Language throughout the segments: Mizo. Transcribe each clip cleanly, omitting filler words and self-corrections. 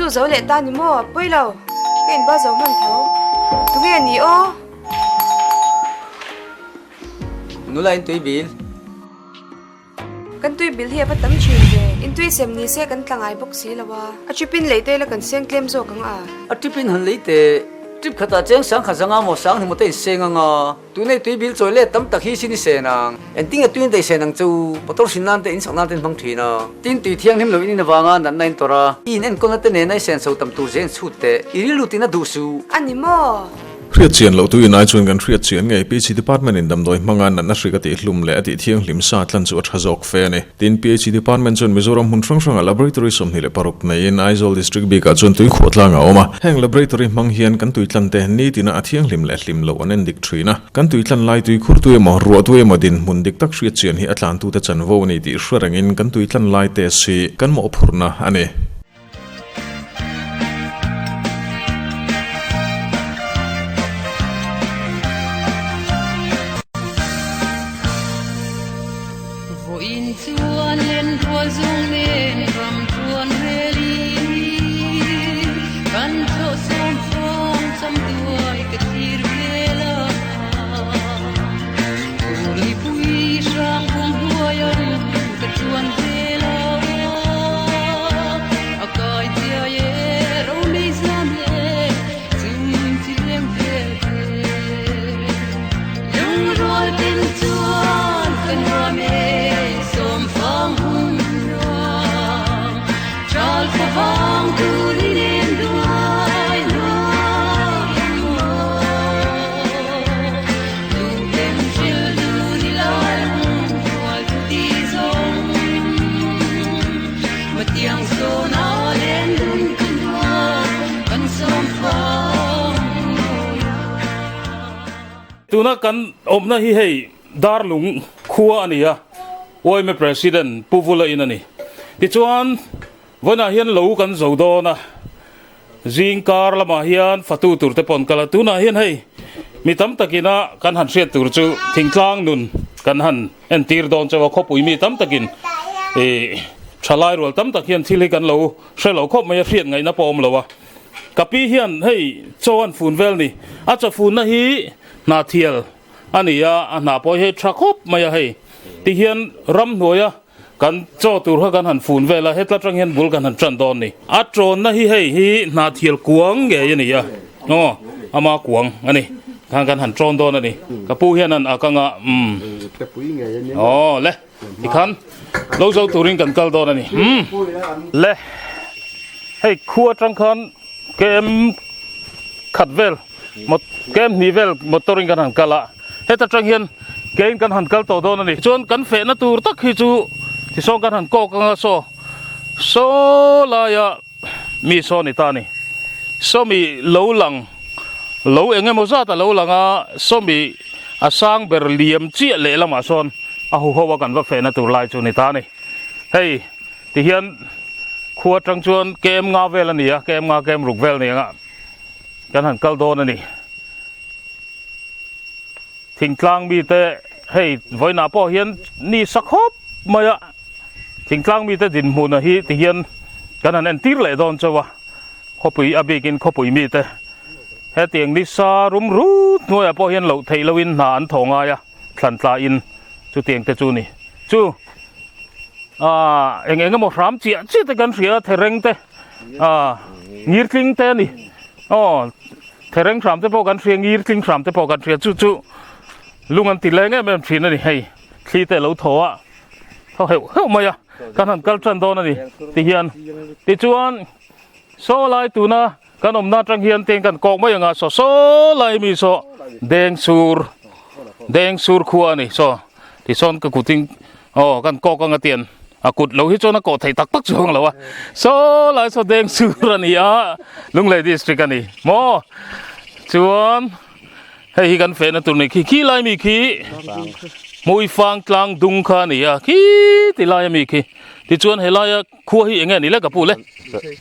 Chu zo leh ta ni maw? Pawi lo, ka inbal zo hman tho. Tunge ni aw? Nula in tui bil. Kan tui bil hi a va tam thin ve. In tui sem ni se kan tla ngai bawk si lo a. A trip in lei te la kan seng tlem zawk ang a. A trip in han lei teh. Trip khatah cheng sang khat zanga maw sang hnimaw te in seng ang a. Tunei tui bil chawi let tam tak hi sin i sen ang. Engtinge tuin daih sen ang chu? Motor hrin nan te, in sak nan te in hmang thin a. Tin, tui thianghlim lo in in avanga natna in tawrh a. I in enkawlna te nena i sen chho tam tur zel in chhut teh. I rilru tina duh suh. A ni maw? Hriat chian loh tuin ai chuan kan hriat chian ngei PHC Department in damdawi hmanga natna hrik a tihhlum leh a tihthianghlim sa tlan chu a tha zawk fe a ni. Tin, PHC Department chuan Mizoram hmun hrang hrangah Laboratory 26 neiin Aizawl District bikah chuan tui khuah tlang a awm a. Heng Laboratory hmang hian kan tui tlan te nitina a thianghlim leh hlim loh an en dik thin a. Kan tui tlan lai tui khur tu emaw, ruah tu emaw dinhmun dik tak hriat chian hi a tlantute chanvo a ni tih hre rengin kan tui tlan lai test hi kan mawhphurhna a ni. Tuna kan awmna hi hei Darlung khua a ni a, YMA President Pu Vula in a ni. Tichuan vawiinah hian lo kan zo dawn a, zing kar lamah hian fatu tur te pawh an kal a, tunah hian hei mi tam takina kan han hriat tur chu thingtlang nun kan han entir dawn chauh a, khawpui mi tam takin ih thalai rual tam tak hian thil hi kan lo hre lo khawp mai a, hriat ngaihna pawh a awm lo a. Ka pi hian hei chaw an fun vel ni, a chaw funna hi hnathial a ni a, a hna pawh hi hei tha khawp mai a hei ti hian ramhnuaia kan chaw tur kha kan han fun vel a, hetla tang hian bul kan han tan dawn ni. A tawnna hi hei hi hnathial kuang ngei a ni a, aw ama kuang a ni, khan kan han tawn dawn a ni, ka pu hian an ak anga umm aw le tikhan lo zo turin kan kal dawn a ni umm le hei khu atang khan kem khat vel kem hnih vel motor in kan han kal a heta tang hian kein kan han kal tawh dawn a ni chuan kan fehna tur tak hi chu tisawn kan han kawk anga saw saw laia mi saw ni ta a ni sawmi lo lang lo eng emaw zat a lo lang a sawmi a sang ber liam chiah leh lamah sawn a huho a kan va fehna tur lai chu ni ta a ni hei tihian khua tang chuan kem nga vel a ni a kem nga kem ruk vel ni anga. Kan han kal dawn a ni. Thingtlang mite hei vawiinah pawh hian ni sa khawp mai a, thingtlang mite dinhmun hi ti hian kan han entir leh dawn chauh a, khawpui a bikin khawpui mite hetiang ni sa rum rut hnuaiah pawh hian loh theih lohin hna an thaw ngai a, thlan tlain chutiang te chu ni. Chu aaa eng eng emaw hram chiah chiah te kan hria a thereng te. A ngir tling te a ni aw thereng hram te pawh kan hria ngir tling hram te pawh kan hria chu chu lung an ti leng em em thin a ni hei thli te lo thaw a thaw heuh heuh mai a kan han kal tan dawn a ni tihian tichuan saw lai tuna kan awmna atang hian teng kan kawk mai anga saw saw lai mi saw deng sur deng sur khua a ni saw tisawn ka kutin Aw kan kawk anga tian a kut lo hi chuan a kawh theih tak tak chuang lo a saw lai saw deng sur a ni a Lunglei district a ni maw chuan hei hi kan fehna tur ni khi khi lai mi khi Hmuifang tlang dung kha a ni a khi ti lai a mi khi tichuan helaia khua hi enge a ni le ka pu le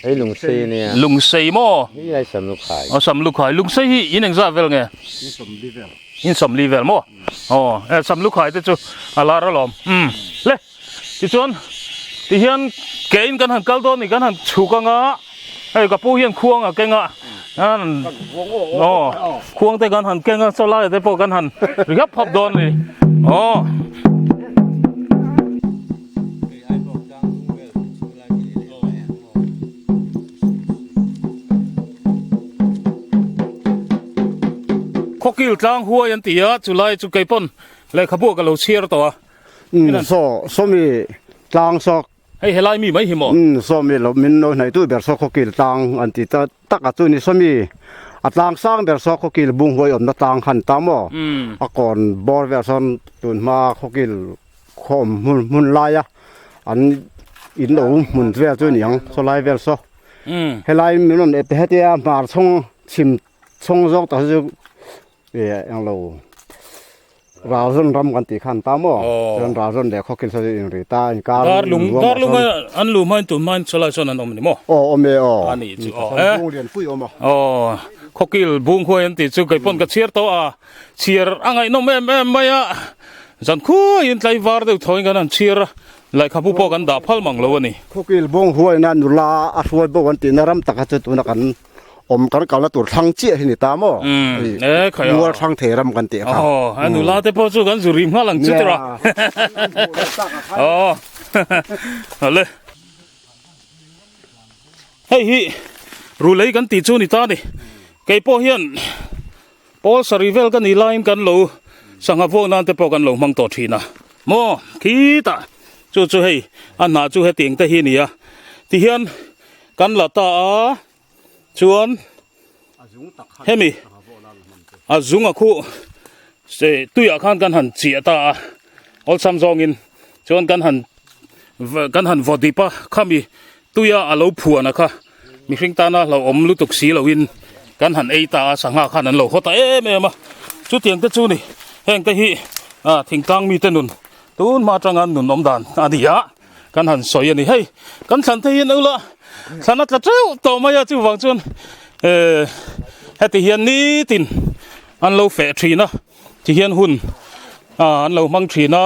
hei lungsei a nia lungsei maw hei lai samlukhai aw samlukhai lungsei hi in engzah vel nge in sawmli vel maw Aw e sam lukhai te chu a lar alawm umm le tichuan tihian ke in kan han kal dawn ni kan han chhuk anga Hei ka pu hian khuang a keng a, aw khuang te kan han keng a, saw lai te pawh kan han ri hap hap dawn a ni. Aw. Khawkil tlang huai an ti a, chulai chu kei pawn lehkhabu ah ka lo chhiar tawh a. Saw sawmi tlang saw. Hei helai mi mai hi maw? Sawmi lo min lo hnaihtu ber saw khawkil tlang an ti ta tak a chu ni sawmi a tlang sang ber saw khawkil bung huai awmna tlang khan ta maw? A kawn bawr vel sawn tun hma khawkil khawm hmun hmun laia an in lo hmun vel chu ni ang saw lai vel saw. Helai min rawn ep hetia hmar chhawng chhim chhawng zawk tak chu Englo Ralzawn ram kan tih khan ta maw? Chuan Ralzawn leh Khawkil saw chu inri ta inkar Darlung Darlung an lu hmain tun hmain chulai chuan an awm a ni maw? Aw awm e aw. A nih chu aw e. Bung lian pui awm a. Aw Khawkil bung huai an tih chu kei pawn ka chhiar tawh a, chhiar a ngaihnawm em em mai a, zan khuaiin tlaivar deuh thawiin kan han chhiar a, lehkhabu pawh kan dah phal mang lo a ni. Khawkil bung huaina nula a hruai bawk an tihna ram taka chu tuna kan Awm kan kalna tur thlang chiah hi ni ta maw? E khai a. Mual thlang thei ram kan tih kha. Aw, a nula te pawh chu kan zu rim nghal ang chu tura. Aw, ale. Hei hi rulei kan tih chu ni ta ni. Kei pawh hian pawl sarih vel ka nih laiin kan lo sangha vuak nan te pawh kan lo hmang tawh thin a. Maw, khitah chu chu hei a hnah chu hetiang te hi a ni a. Tihian kan la ta a. Chuan hemi a zung a khuh se tuiah khan kan han chiah ta a awlsam zawngin chuan kan han kan han vaw dip a khami tuia a lo phuan a kha mihring tana hlauhawm lutuk si loin kan han ei ta a sangha khan an lo haw ta em em a chutiang te chu ni heng te hi ah thingtlang mite nun tun hma atanga nun awm dan a ni a. Kan han sawi a ni. Hei kan thlan te hian ula thlan a tla teuh tawh mai a chuvang chuan eh heti hian nitin an lo feh thin a ti hian hun ah an lo hmang thin a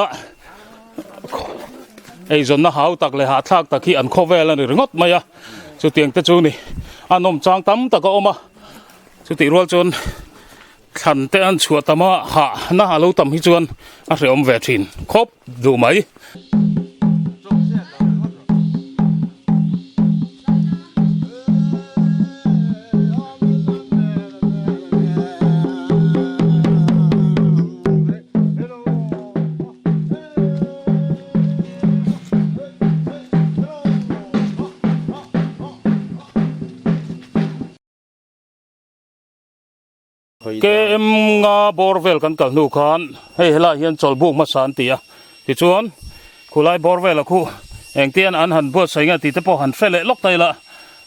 eizawnna hau tak leh hahthlak tak hi an khawvel a ni ringawt mai a chutiang te chu ni a nawm chang tam tak a awm a chutih rual chuan Thlan te an chhuah tam a, hah na a lo tam hi chuan a hrehawm ve thin khawp duh mai. KM nga bawr vel kan kal hnu khan hei helai hian chawlhbuk hmasa an ti a, tichuan khulai bawr vela khu engtian an han buatsaih nge tih te pawh han hre leh lawk ta ila,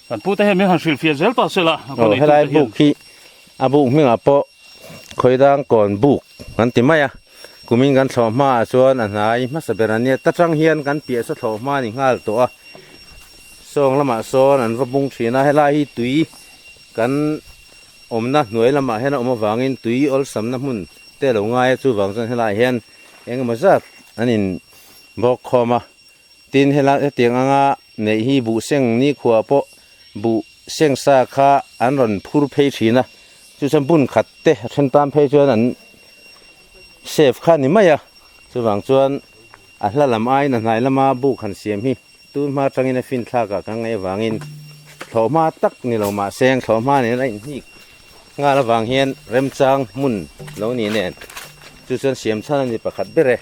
kan pute hian min han hrilhfiah zel ta se la, a khaw neitu te hian. Helai buk hi a buk hmingah pawh khawidang kawn buk kan ti mai a, kumin kan thlawh hmaah chuan a hnai hmasa ber a nia, ta tang hian kan piah sa thlawh hma a ni nghal tawh a, sawng lamah sawn an va bung thin a, helai hi tui kan Awmna hnuai lamah hian a awm avangin tui awlsamna hmun te a lo ngai a, chuvang chuan helaiah hian eng emaw zat an in bawk khawm a. Tin, helai hetiang anga neih hi buh seng nikhua pawh buh seng sa kha an rawn phur phei thin a, chu chuan bun khat te a then tan phei chuan an save kha a ni mai a, chuvang chuan a hla lam aiin a hnai lama buk han siam hi Tun hma atangin a fin thlakah kan ngaih avangin thlawhhma tak ni lo mahse thlawhhma nen a inhnik nghal avang hian remchang hmun lo ni nen chu chuan siam chhan a ni pakhat ber e.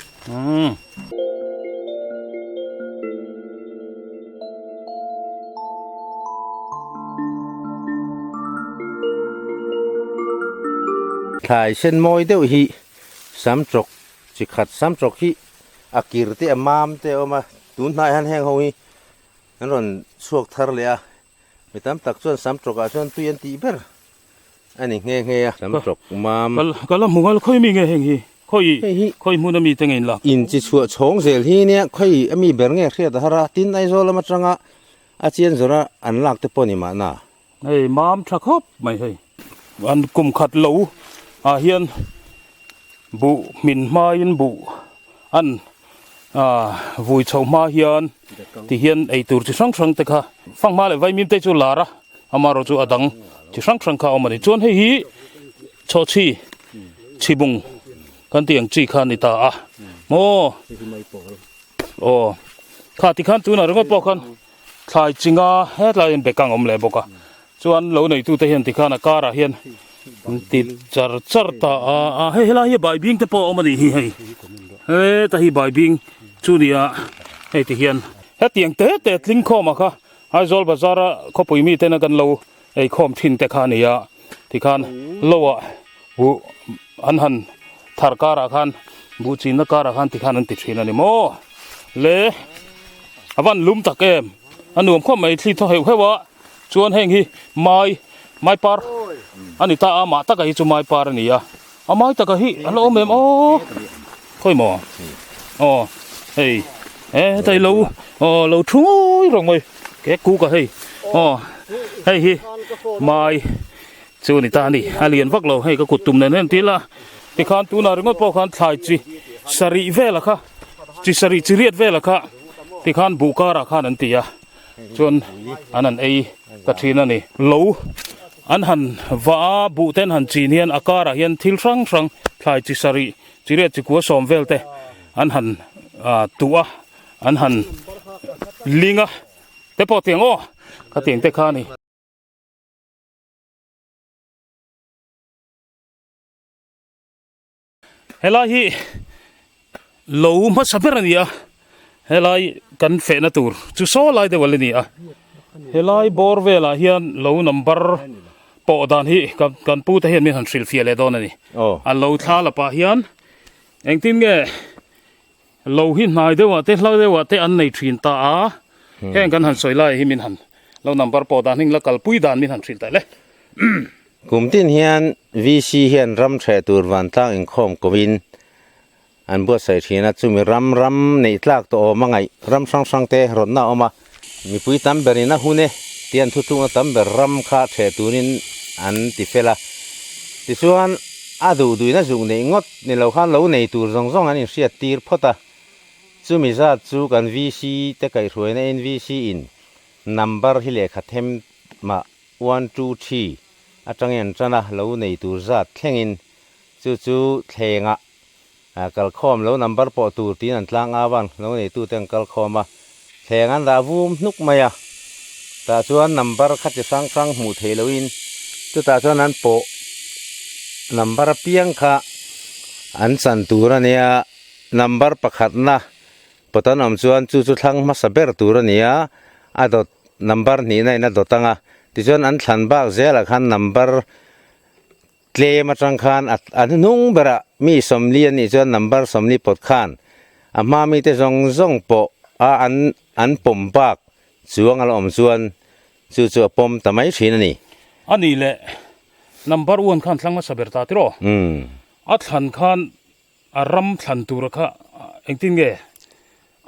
Thlai sen mawi deuh hi samtawk chi khat samtawk hi a kir te a mam te a awm a. Tun hnaiah hian heng ho hi an rawn chhuak thar leh a, mi tam tak chuan sam tawkah chuan tui an tih ber a ni nghe nghe a. Sam tawk mam. Ka la hmu nghal khawi mi nge heng hi? Khawi khawi hmun a mi te nge in lak? In chi chhuah chhawng zel hi nia khawi a mi ber nge hriat a har a, tin Aizawl lam atanga a chian zawrh a an lak te pawh ni mahna. Hei mam tha khawp mai hei. An kum khat lo ah hian buh hmin hmain buh an ah vui chho hma hian ti hian eitur chi hrang hrang te kha fanghma leh vaimim te chu lar a. Amaherawh chu a dang chi hrang hrang kha a awm a ni. Chuan hei hi chhawhchhi chhibung kan tih ang chi kha a ni ta a maw aw kha tikhan tunah ringawt pawh khan thlai chinga hetlai hian bekang awm leh bawk a chuan lo neitute hian tikhan a karah hian an ti char char ta a a hei helai hi baibing te pawh a awm a nih hi hei heta hi baibing chu ni a hei ti hian hetiang te te tling khawm a kha Aizawl bazar a khawpui mi tena kan lo eikhawm thin te kha a ni a tikhan lo ah buh an han thar karah khan buh chinna karah khan tikhan an ti thin a ni maw le a van lum tak em a nuam khawp mai thli thaw heuh heuh a chuan heng hi mai mai par a ni ta a mah taka hi chu mai par a ni a a mai taka hi a la awm em aw khawi maw aw hei e heta hi lo aw lo thu ngawi reng mai ke kuk a hei aw hei hi mai Chu ni ta a ni, a lian vak lo hei ka kut tum nen hian ti ila tikhan tunah ringawt pawh khan thlai chi sarih vela kha chi sarih chi riat vela kha tikhan buh karah khan an ti a chuan an han ei ta thin a ni. Lo an han va a buh te an han chin hian a karah hian thil hrang hrang thlai chi sarih chi riat chi kua sawm vel te an han tuh a an han ling a te pawh tiang aw khatiang te kha a ni. Helai hi lo hmasa ber a ni a helai kan fehna tur chu saw lai deuh a la ni a helai bawr velah hian lo number pawh dan hi kan pu te hian min han hrilhfiah leh dawn a ni a lo thla la pah hian engtin nge Lo hi hnai deuhah te hla deuhah te an nei thin ta a, heng kan han sawi lai hi min han lo number pawh dan heng la kalpui dan min han hrilh ta le. Kum tin hian VC hian ram hreh tur vantlang inkhawm kovin an buatsaih thin a, chumi ram ram neih tlak tawh awm a ngaih ram hrang hrang te rawtna a awm a, mipui tam berin a hun e tih an thutlukna tam ber ram kha hreh turin an ti fel a, tichuan a duh duhina zuk neih ngawt Ni lo khan lo nei tur zawng zawng an inhriat tir phawt a, chumi zat chu kan VC te kaihhruaina NVC in number hi lehkha them mah one two three atangin an tan a, lo nei tur zat thlengin chu chu thlengah kalkhawm lo number pawh tur tiin an tlang au a, lo neitute an kalkhawm a, thleng an dah vum hnuk mai a, tah chuan number kha chi hrang hrang hmuh theih lohin chutah chuan an pawh number apiang kha an chan tur a nia, number pakhatna pawt an awm chuan chu chu thlang hmasa ber tur a ni a, a dawt number hnihna in a dawt ang a, tichuan an thlan bak zelah khan number Tlem atang khan a a hnuhnung berah mi sawmli an nih chuan number sawmli pawt khan a hma mite zawng zawng pawh a an an pawm bak chuang a la awm chuan chu chu a pawm ta mai thin a ni. A nih leh number one khan thlang hmasa ber ta tiraw? A thlan khan A ram thlan tura kha engtin nge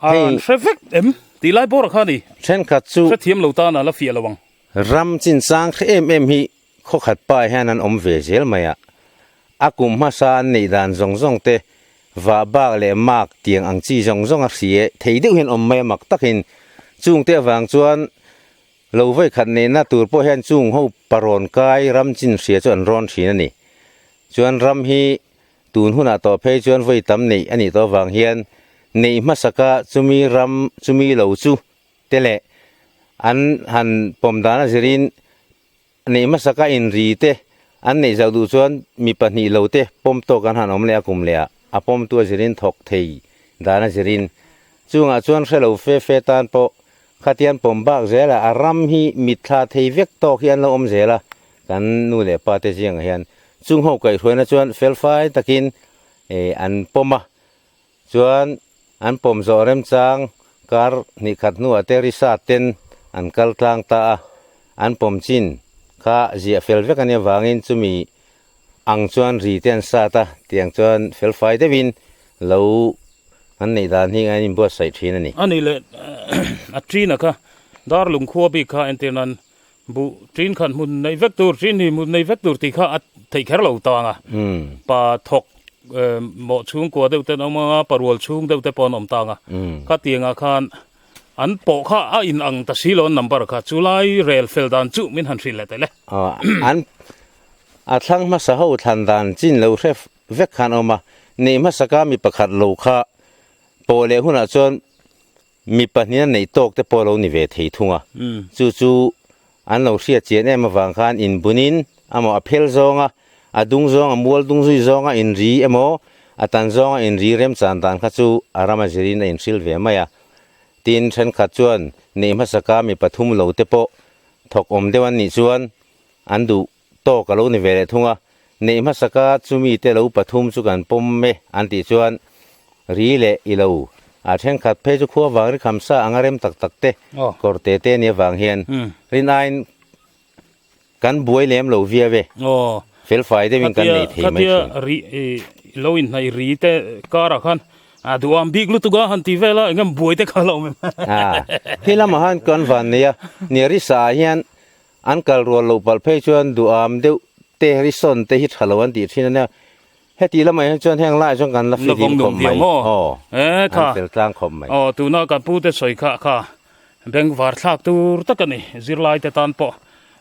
a an hre vek em tih lai bawra kha a ni. Thenkhat chu hrethiam lo tan a la fiah lo ang. Ram chinchang hre em em hi khawkhat pa hian an awm ve zel mai a, a kum hmasa an neih dan zawng zawng te vah bak leh mak tiang ang chi zawng zawng a hrie thei deuh hian awm mai a mak takin chungte avang chuan lo vawikhat neihna tur pawh hian chung ho parawn kai ram chin hria chu an rawn thin a ni. Chuan ram hi Tun hunah tawh phei chuan vawi tam neih a nih tawh avang hian neih hmasaka chumi ram chumi lo chu te leh an han pawm dan a zirin neih hmasaka inri te an neih zauh duh chuan mi pahnih lo te pawm tawk an han awm leh a kum leh ah a pawmtu a zirin thawk thei dan a zirin chungah chuan hre lo fe fe tan pawh khatian pawm bak zel a a ram hi mitthla thei vek tawk hi an lo awm zel a kan nu leh pa te zingah hian Chung ho kaihhruaina chuan felfai takin an pawm a, chuan an pawm zawh remchang kar hnih khat hnuah te risa ten an kal tlang ta a, an pawm chin kha ziah fel vek a nih avangin chumi ang chuan ri te an sat a, tiang chuan felfai deuhin lo an neih dan hi an inbuatsaih thin a ni. A nih leh a ṭina kha Darlung khua bik kha entir nan Buh ṭin khan hmun nei vek tur, ṭin hi hmun nei vek tur tih kha a theih kher lo tang a. Pa thawk mawh chhungkua deuh te an awm ang a, pa rual chhung deuh te pawh an awm tang a. Khatiangah khan An pawh kha a in ang ta si lo an number kha chu lai rel fel dan chu min han hrilh leh teh le. Aw an a thlang hmasa ho thlan dan chin lo hre vek khan awm a, neih hmasa ka mi pakhat lo kha pawh leh hunah chuan mi pahnih a neih tawk te pawh lo ni ve thei thung a, chu chu an lo hriat chian em avang khan inbunin amaw a phel zawnga a dung zawnga mual dung zui zawnga inri emaw a tan zawnga inri remchan dan kha chu a rama zirin a inhrilh ve mai a. Tin, thenkhat chuan neih hmasaka mi pathum lo te pawh thawk awm deuh an nih chuan an duh tawk a lo ni ve leh thung a, neih hmasaka chumi te lo pathum chu kan pawm e an tih chuan ri leh i lo a thenkhat phei chu khua vang ri kham sa anga rem tak tak te kawr te te nia vang hian rin aiin kan buai lem lo viau e, felfai deuhin kan nei thei mai thin. Khatia ri lo inhnaih ri te karah khan a duham bik lutuk a han ti vel a engem buai te kha a lo awm em? A, khi lamah khan kan van nei a, nia ri sa ah hian An kal rual loh palh phei chuan duham deuh te ri sawn te hi tha lo an tih thin a nia. Heti lamah hian chuan heng laiah chuan kan la fihlim khawp mai. Aw, an fel tlang khawp mai. Aw, tuna kan pu te sawi kha kha bengvar thlak tur tak a ni. Zirlai te tan pawh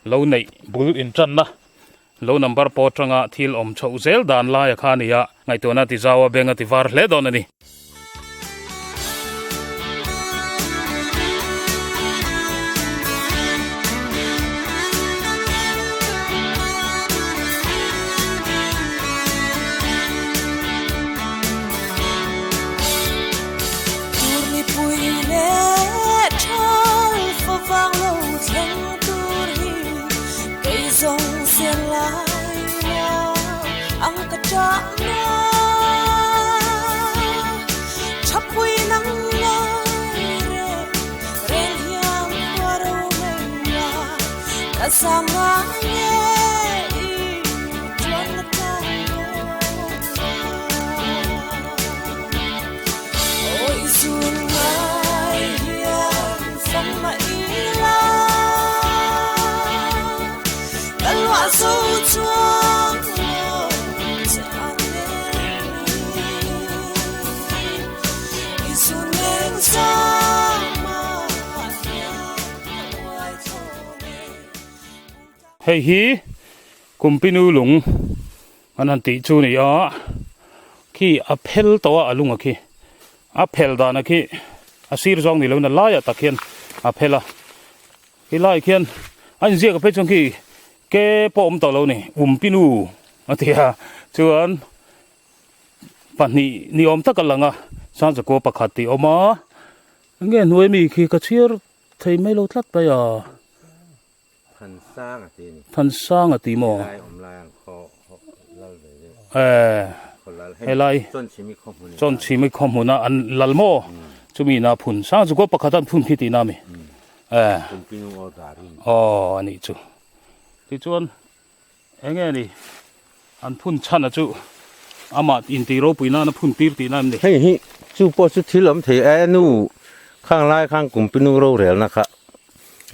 lo neih bul intanna lo number pawh atanga thil awm chhoh zel dan laia kha a ni a, ngaihtuahna ti zau a beng a ti var hle dawn a ni. Hei hi Kumpinu lung an han tih chu ni a, khi a phel tawh a a lunga khi a phel dana khi a sir zawng ni lo in a laiah tak hian a phel a, khi laiah khian a inziak a phei chuan khi Ke pawh awm tawh lo ni, Umpinu a ti a, chuan pahnih ni awm tak a lang a, Sanzakua pakhat tih a awm a, enge hnuai mi khi ka chhiar thei mai lo tlat mai a. Thansang a ti a ni. Thansang a ti maw? Helai awm lai ang khaw lal ve deuh. Eh, helai Chawnchhimi khaw hmun. Chawnchhimi khaw hmuna an lal maw? Chumi ina phun Sangzakua pakhat an phun khi tihna a mi. Eh. Kumpinu aw darin. Aw a nih chu. Tichuan eng nge ni an phun chhan a chu amah intih ropui nan a phun tir tihna em ni? Hei hi chu pawh chu thil awm thei e nu khang lai khan Kumpinu rorelna kha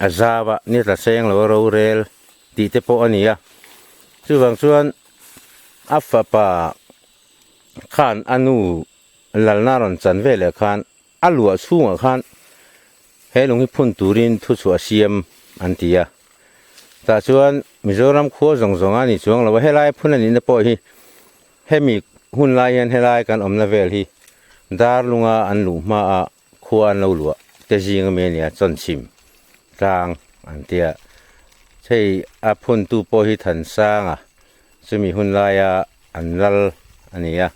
a zau a ni tla seng lo a rorel tih te pawh a ni a. Chuvang chuan a fapa khan a nu lalna rawn chan veleh khan A luah chhungah khan he lung hi phun turin thuchhuah siam an ti a. Tah chuan Mizoram khua zawng zawng a ni chuang lo a, helai phun a nihna pawh hi hemi hun lai hian helai kan awmna vel hi Darlunga an luh hmaah khua an lo luah te zing ami a nia, Chawnchhim tlang an ti a. Hei a phuntu pawh hi Thansanga chumi hun laia an lal a ni a.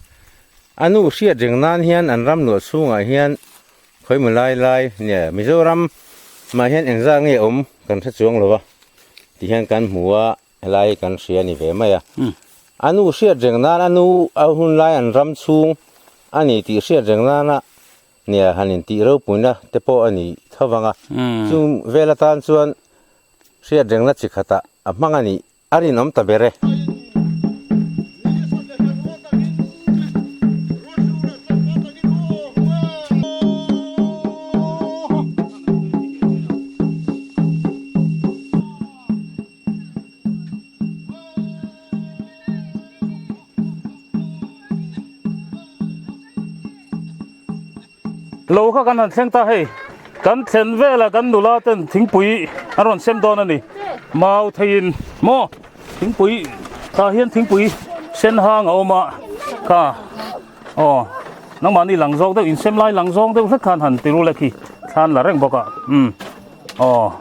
A nu hriat reng nan hian an ram luah chhungah hian khawimaw lai lai nia Mizoram mah hian engzah nge awm kan hre chuang lo va ti hian kan hmu a, helai hi kan hria a ni ve mai a. A nu hriat reng nan a nu a hun lai an ram chhung a ni tih hriat reng nana nia han intih ropuina te pawh a ni tho vang a. Chung vel atan chuan hriat rengna chi khatah a hmang a nih A rinawm ta ber e. Lo kha kan han thleng ta hei. Kan thlen vela kan nula ten thingpui an rawn sem dawn a ni. Mau theiin maw thingpui tah hian thingpui sen hang a awm a kha aw nangmahni lang zawk deuh insem lai lang zawng deuh hlek khan han ti rul e khi thlan la reng bawk a umm aw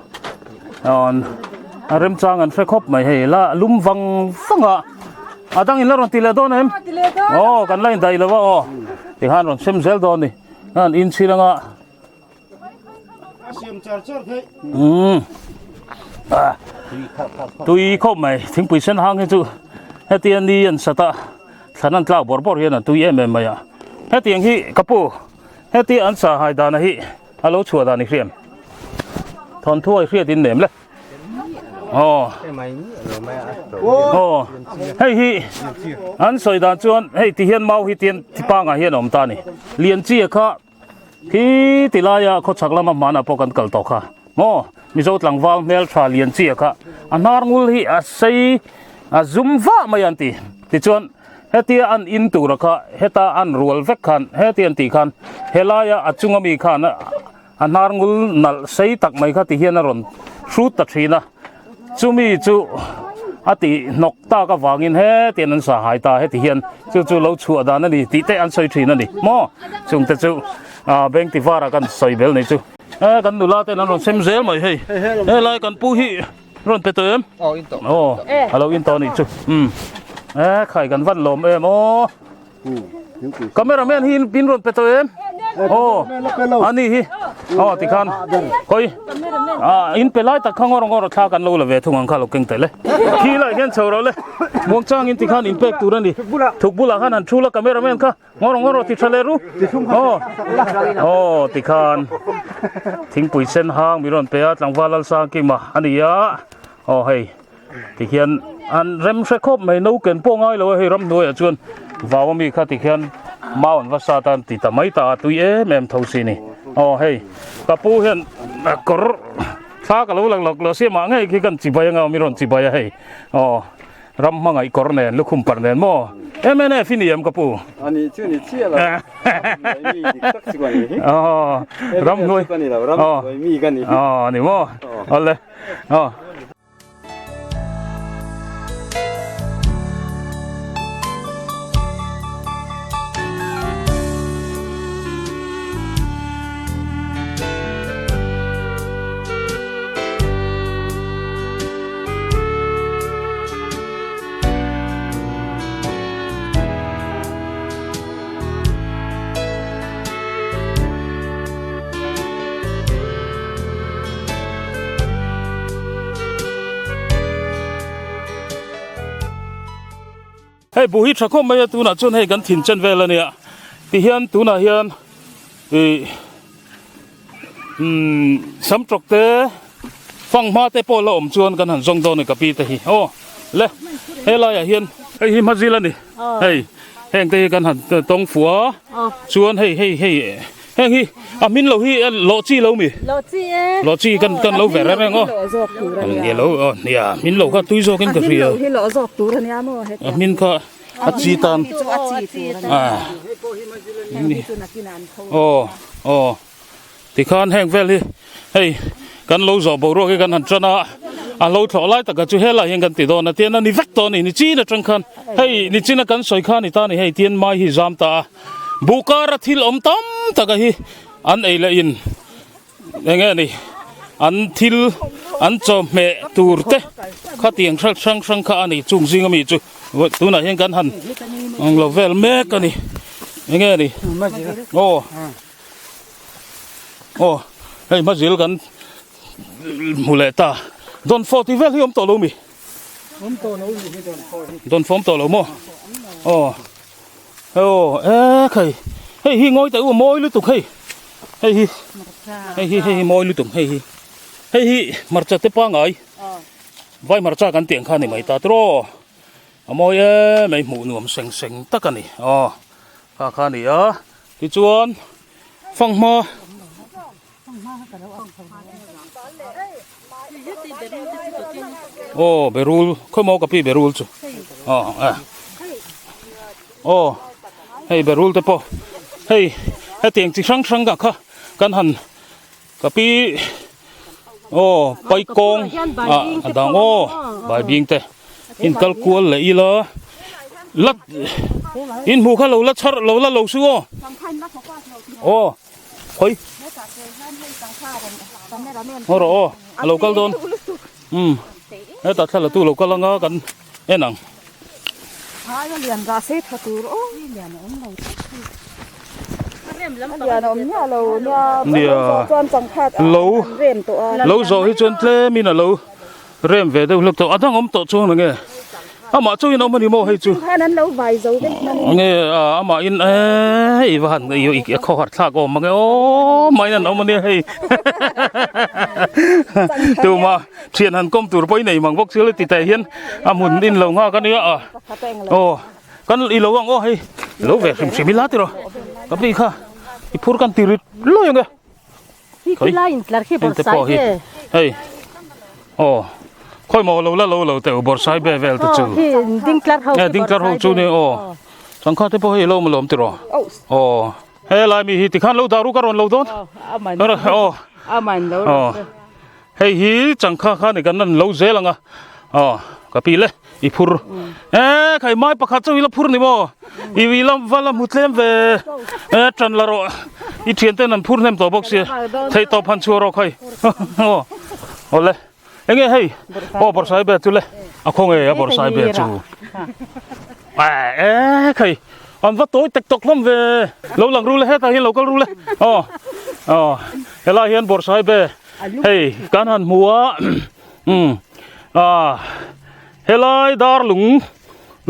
aw a remchang an hre khawp mai hei la lum vang vang a a dang in la rawn ti leh dawn em aw kan la indaih lo a aw tikhan rawn sem zel dawn a ni an inchhir anga. Tui khawp mai thingpui sen hang hi chu hetiang ni an sat a thlan an tlak bawrh bawrh hian a tui em em mai a hetiang hi ka pu hetia an sa hai dana hi a lo chhuah dan i hriam thawnthu a i hriat in nem le aw aw hei hi an sawi dan chuan hei ti hian mau hi tian pangah hian a awm ta a ni lian chi a kha Khi ti laia khawchhak lama hmanah pawh kan kal tawh kha maw Mizo tlangval hmel tha lian chi a kha a hnar ngul hi a sei a zum vah mai an ti tichuan hetia an in tura kha heta an rual vek khan heti an tih khan helaia a chunga mi khan a hnar ngul nalh sei tak mai kha ti hian a rawn hrut ta thin a chumi chu a tih hnawk tak avangin hetiang an sa hai ta heti hian chu chu lo chhuah dan a ni tih te an sawi thin a ni maw chung te chu ah bank ti varah kan sawi bel nei chu e kan nula ten an rawn sem zel mai hei helai kan pu hi rawn pe tawh em aw a lo in tawh a nih chu um e khai kan van lawm em aw. Camera man hi in rawn pe tawh em? Aw, ani hi. Aw tikhan khawi ah in pe lai tak kha ngawr ngawr thla kan lo la ve thung ang kha lo keng tel e. Khi lai hian chho ro le. Muang chang in tikhan in pek tur ani. Thuk bulah khan han thu la camera man kha ngawr ngawr ti tha le ru. Aw, aw tikhan thingpui sen hang mi rawn pe a tlangval Lalsangkima ani a. Aw hei. Tihian an rem hre khawp mai no ken pawh ngai lo a hei ramhnuaiah chuan vau ami kha tikhian mau an va sat a an ti ta mai ta a tui em em tho si ni aw hei ka pu hian kawr thla ka lo lang lawk lo sia mah ngei khi kan chibai anga mi rawn chibai a hei aw ram hmangaih kawr nen lukhum parh nen maw mnf i ni em ka pu ani chu ni chiah lo mi dik tak chu ka ni hi aw ramhnuai ka ni lo ramhnuai mi ka ni aw ni maw awle aw. Hei buh hi tha khawp mai a tunah chuan hei kan thin chen vel a nia tihian tunah hian ih umm sam tawk te fanghma te pawh la awm chuan kan han zawng dawn a ni ka pi te hi aw le helaiah hian hei hi hmazil a ni hei heng te hi kan han tawng fuh a chuan hei hei hei Heng hi a hmin lo hi lawh chi lo mi? Lawh chi e. Lawh chi kan kan lo ver reng aw. Lawh zawk tur a nia. Nia lo aw nia hmin lo kha tui zawk in ka hria. A hmin lo hi lawh zawk tur a nia maw hetiang. A hmin kha a chi tan. Chu a chi tur a nia. Heng hi chu nakin ah an tho. Aw aw tikhan heng vel hi hei kan lo zawh boruak hi kan han tan a a lo thlawh lai taka chu helai hian kan ti dawn a tian a ni vek tawh a ni nichin atang khan hei nichin a kan sawi kha a ni ta a ni hei tian mai hi zam ta a. Buhkara thil awm tam taka hi an ei leh in eng nge ni an thil an chawhmeh tur te khatiang hrang hrang hrang kha a ni chung zing ami chu tunah hian kan han ang lo vel mek a ni eng nge ni aw aw hei hmazil kan hmu leh ta dawnfawh tih vel hi awm tawh lo mi dawnfawh awm tawh lo maw aw. Aw e khai hei hi ngawi teh u mawi lutuk hei hei hi hei hi hei hi mawi lutuk hei hi hei hi hmarcha te pangai vai hmarcha kan tih ang kha a ni mai ta tiraw a mawi em mai hmuh nuam seng seng tak a ni aw kha kha a ni a tichuan fanghma Aw berul khawi maw ka pi berul chu aw eh aw hei berul te pawh hei hetiang chi hrang hrang ah kha kan han. Ka pi aw paikawng ah a dang aw baibing te in kal kual leh ila la in hmuh kha lo la chhar lo la lo su aw aw khawi haw rawh aw a lo kal dawn um hetah thla la tu lo kal anga kan en ang. Nia lo lo zawh hi chuan tlem in a lo rem ve deuh hlek tawh a dang awm tawh chuang nge amah chu in awm a ni maw hei chu nge amah in eee i va han i khawhar thlak awm mange aw mah in an awm a nia hei tumah thian han kawm tur pawh i nei mang bawk si lo ti teh hian a hmun in lo nghak a nia a aw. Kan i lo ang aw hei lo ve hrim hrim ila tiraw ka pi kha i phur kan ti rit luai ang e Khi lai in tlar khi bawrhsai be hei aw khawi maw lo la lo lo teuh bawrhsai be vel te chu khi ding tlar ho ding tlar ho chu ni aw changkha te pawh hei lo malawm tiraw aw helai mi hi tikhan lo dah ru ka rawn lo dawn aw aw Hei hi changkha kha ni kan an lo zel anga aw ka pi le i phur e khai mai pakhat chu ila phur ni maw i ui lam va la hmu tlem ve e tan la rawh i thian ten an phur hnem tawh bawk sia theih tawp han chhuah rawh khai aw awle enge hei aw bawrhsai be chu le a khaw nge a bawrhsai be chu e khai an va tawi tek tawk hlawm ve lo lang ru le hetah hian lo kal ru le aw aw helai hian bawrhsai be Hei kan han hmu a umm ah helai darlung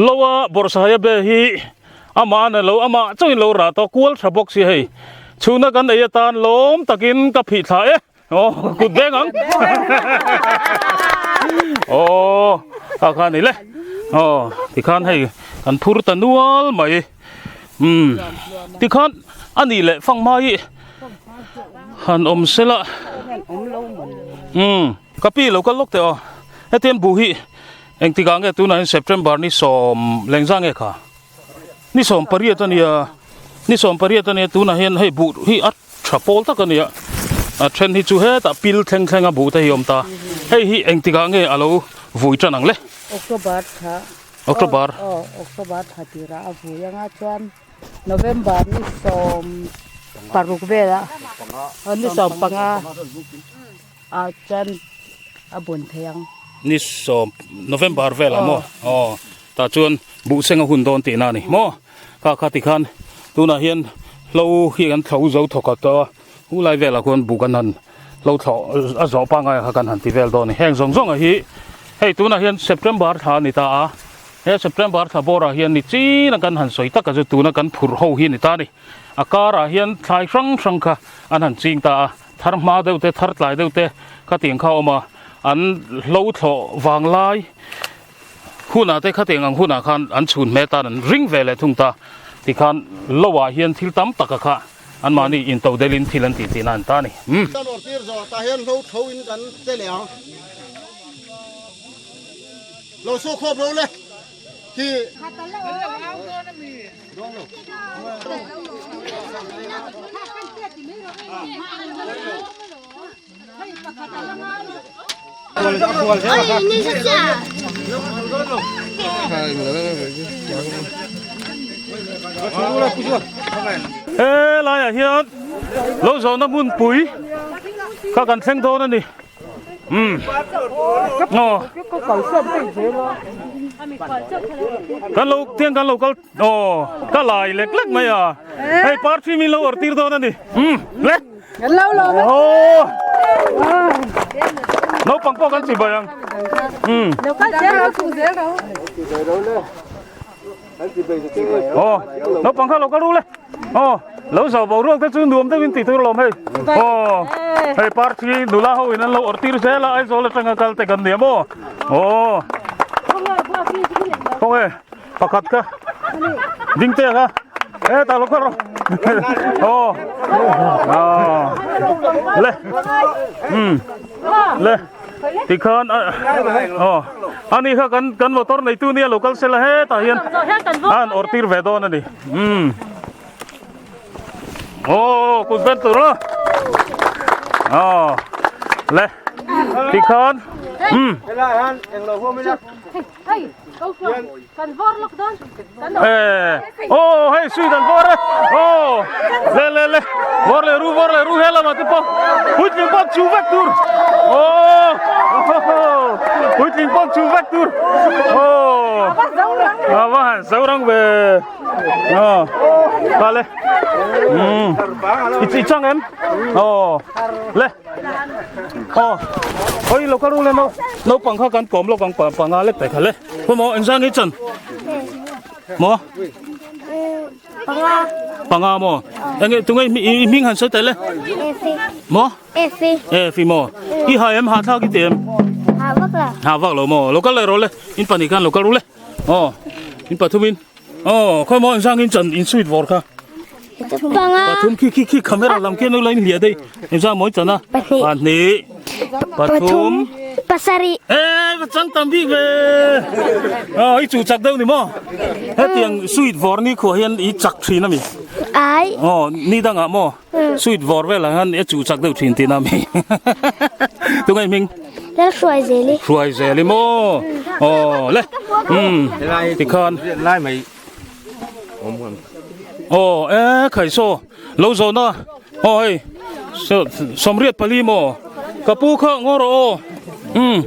lo a bawrhsahai be hi amah a lo amah chauhin lo rah tawh kual tha bawk si hei chhuna kan ei atan lawm takin ka phih thla e aw kut beng ang aw a kha ni le aw tikhan hei kan phur ta nual mai umm tikhan a nih leh fang hma hi han awm sela umm ka pi lo kal lawk teh aw hetiang buh hi engtikah nge tunah hian September ni sawm lengza nge kha ni sawm pariat a nia ni sawm pariat a nia tunah hian hei buh hi a tha pawl tak a nia a then hi chu hetah pil thleng thleng a buh te hi a awm ta hei hi engtikah nge a lo vui tan ang le October thla October aw October thla tirah a vui anga chuan November ni 16 velah ni 15 ah chuan a bun thei ang. Ni sawm November velah maw aw tah chuan buh seng a hun dawn tihna a ni maw kha kha tikhan tunah hian hlo hi kan thlo zo thawkhat tawh a hu lai velah khuan buh kan han hlo thlawh a zawh pangngai kha kan han ti vel dawn a ni heng zawng zawng ah hi hei tunah hian September thla a ni ta a. He September thla bawrah hian ni chin a kan han sawi tak a chu tuna kan phurh ho hi a ni ta a ni. A karah hian thlai hrang hrang kha an han ching ta a, thar hma deuh te, thar tlai deuh te khatiang kha a awm a, an hlo thlawh vang lai hunah te khatiang ang hunah khan an chhun hme tan an ring ve leh thung ta. Tikhan lo ah hian thil tam tak a kha anmahni into delhin thil an tih tihna an ta a ni. Umm. Kan awrh tir zawh tah hian hlo tho in kan che leh ang. Lo su khawp ro le khi. He laiah hian lo zawhna hmunpui kha kan thleng dawn a ni. Umm aw kan lo tiang kan lo kal aw ka lai lek lek mai a hei parthi min lo awrh tir dawn a ni umm le aw naupang pawh kan chibai ang umm Aw naupang kha lo kal ru le aw lo zau boruak te chu nuam deuhin tih tur alawm hei aw hei parthi nula ho in an lo awrh tir zel a Aizawl atanga kal te kan nia maw aw khawnge pakhat kha ding te kha hetah lo kal rawh aw aw le um le. Tikhan aw ani kha kan kan motor neitu nia lo kal sela hetah hian a han awrh tir ve dawn a ni umm aw kut vel tur a. Aw le tikhan umm. Aw hei sweet an vawr e aw le le le vawr leh ru vawr leh ru he lamah te pawh puitling pawh chu vek tur aw puitling pawh chu vek tur aw a va han zo rang ve aw ta le umm i chang em aw le. Aw oi lo kal ru le no naupang kha kan kawm lawk ang pa panga lek tai kha le khaw maw engzang nge chan maw panga panga maw enge tunge i hming han sawi tai le maw efi efi maw i ha em ha thlak i ti em ha vak lo ha vak lo maw lo kal le ro le in pahnih khan lo kal ru le aw in pathumin aw khaw maw engzang in chan in sweet vawr kha Panga. Pathum khi khi khi camera lam khian ula in hliah daih. Engzah mawi chan a? Pahnih. Pahnih. Pathum. Pasarih. Eh, va chang tam bik ve. Ah, i chu chak deuh ni maw? Hetiang sweet vawr ni khuah hian i chak thin ami? Ai. Oh, ni dangah maw? Sweet vawr velah hian i chu chak deuh thin tihna ami? Tunge i hming? Lal hruai zeli. Hruai zeli maw? Oh, le. Um, tikhan. Lai mai. Aw e khai saw lo zawhna aw hei sawmriat pali maw ka pu kha ngaw rawh aw umm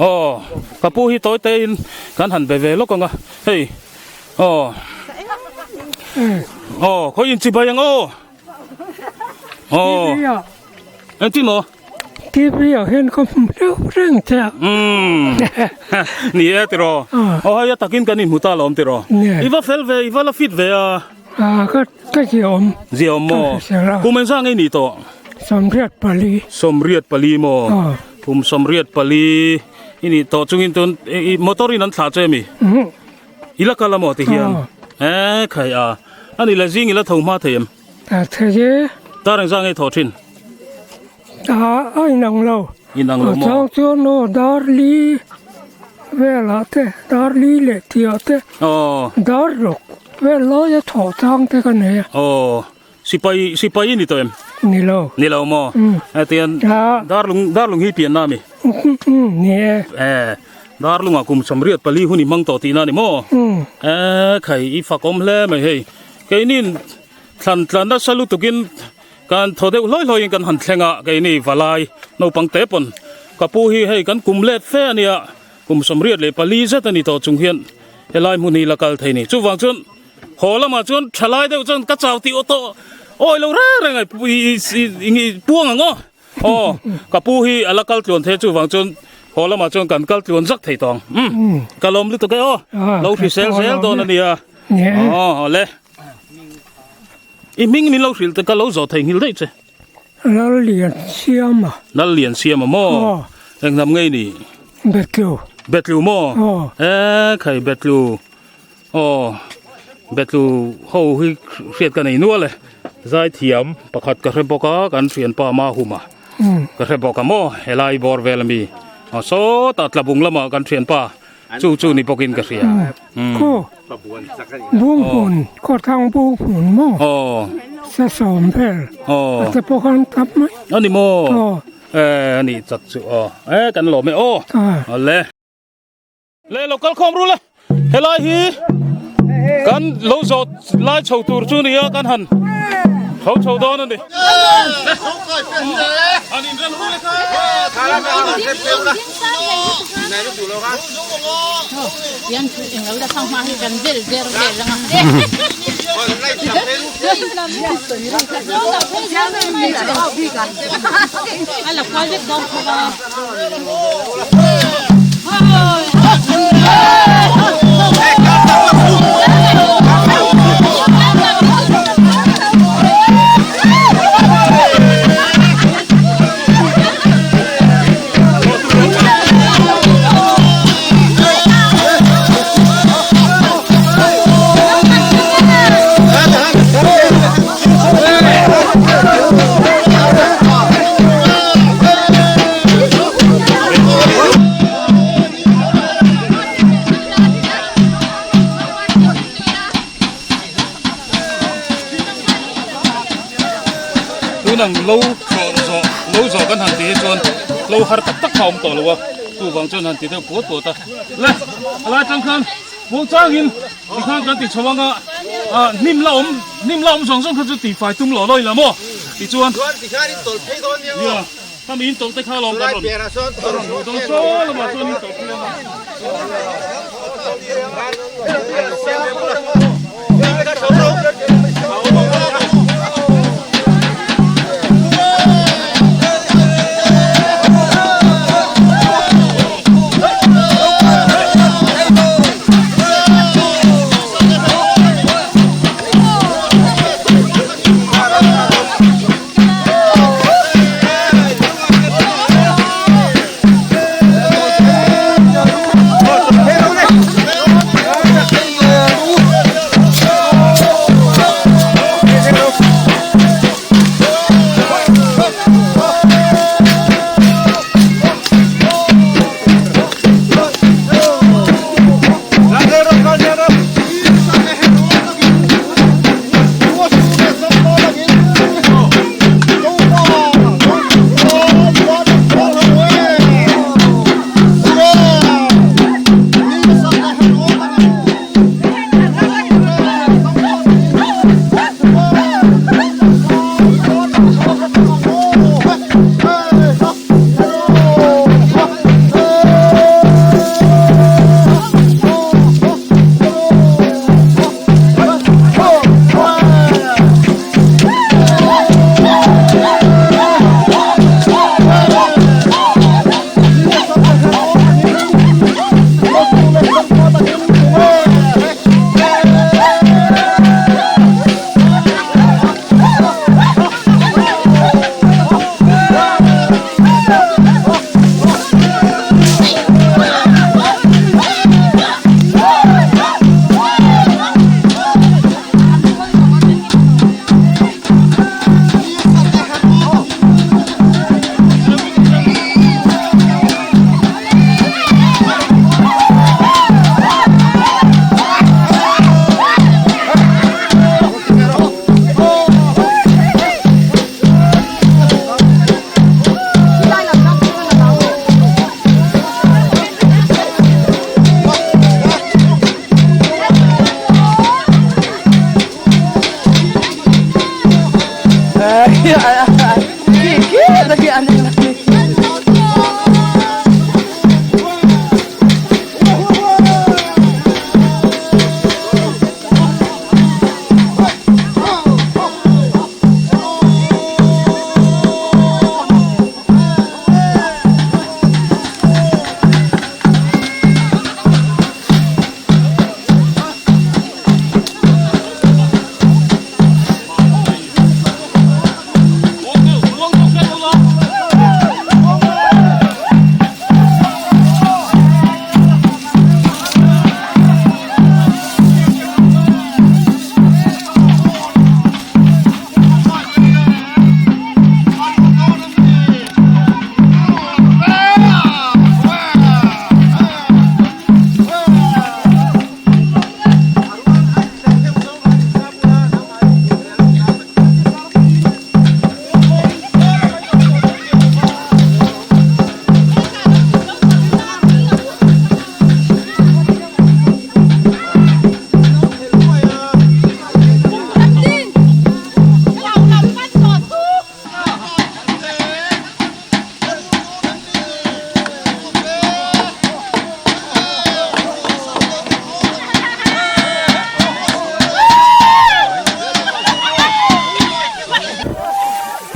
aw ka pu hi tawi te in kan han be ve lawk ang a hei aw aw khawi in chibai ang aw aw engtin maw. TV ah hian ka hmu deuh reng che a. Umm ni e tiraw. Aw hei a takin kan inhmu ta alawm tiraw. I va fel ve, i va la fit ve a. Ah ka ka ziaawm. Ziaawm maw? Kum engzah nge i nih tawh? 84. 84 maw? Kum 84 i nih tawh chungin tun i motor in an thlah che mi? I la kal a maw ti hian? E khai a. Ani le zing i la tho hma thei em? A thei e. Tar engzah nge i thawh thin? A a inang lo. Inang lo maw? A chang chuan aw dar li velah te, dar li leh tihah te, Aw. dar ruk vel laia thawh chang te ka nei a. Aw, sipai sipai i ni tawh em? Ni lo. Ni lo maw? Hetiang darlung darlung hi pianna a mi? Ni e. E, darlungah kum 84 hun i hmang tawh tihna a ni maw? E, khai i fakawm hle mai hei. Keinin thlan tla nasa lutukin Kan thaw deuh hlawi hlawiin kan han thleng a, keini valai naupang te pawn ka pu hi hei kan kum let fe a nia, kum 84 zet a ni tawh chung hian helai hmun hi la kal thei ni. Chuvang chuan haw lamah chuan thalai deuh chuan ka chau tih aw tawh awi lo reng reng a i puang ang aw. Aw ka pu hi a la kal tluan thei chuvang chuan haw lamah chuan kan kal tluan zak thei tawh ang. Umm ka lawm lutuk e aw, lo hrisel zel dawn a nia. Aw le. I hming min lo hrilh te ka lo zawh thei nghil daih che. Lallian Siama. Lallian Siama maw? Aw. Eng hnam ngei ni? Betlu. Betlu maw? Aw. E khai Betlu. Aw. Betlu ho hi hriat ka nei nual e. Zaithiam pakhat ka hre bawk a, kan thianpa Mahuma ka hre bawk a maw? Helai bawr vel ami. Aw sawtah Tlabung lamah kan thianpa Chu chu ni bawkin ka hria. Khaw bung hmun, khaw thang bung hmun maw? Sa sawm vel. A te pawh khan tam mai. A ni maw? E a nih chak chu aw. E kan lawm e aw. Awle. Le lo kal khawm ru le. Helai hi kan lo zawh lai chho tur chu nia kan han tho chho dawn a ni. An inrem ru le kha. Tunang lo thlawh zawh. Lo zawh kan han tih hi chuan lo har tak tak kha a awm tawh lo a, chuvang chuan han ti deuh puat puat a. Le, a lai tang khan muangchangin tikhan kan ti chho ang a, ah hnim la awm, hnim la awm zawng zawng kha chu tihfai tum lawh lawih la maw? Tichuan, nia, khami in tawlh te kha alawm kan rawn hmuh dawn saw lamah chuan in tawlh phei ang a.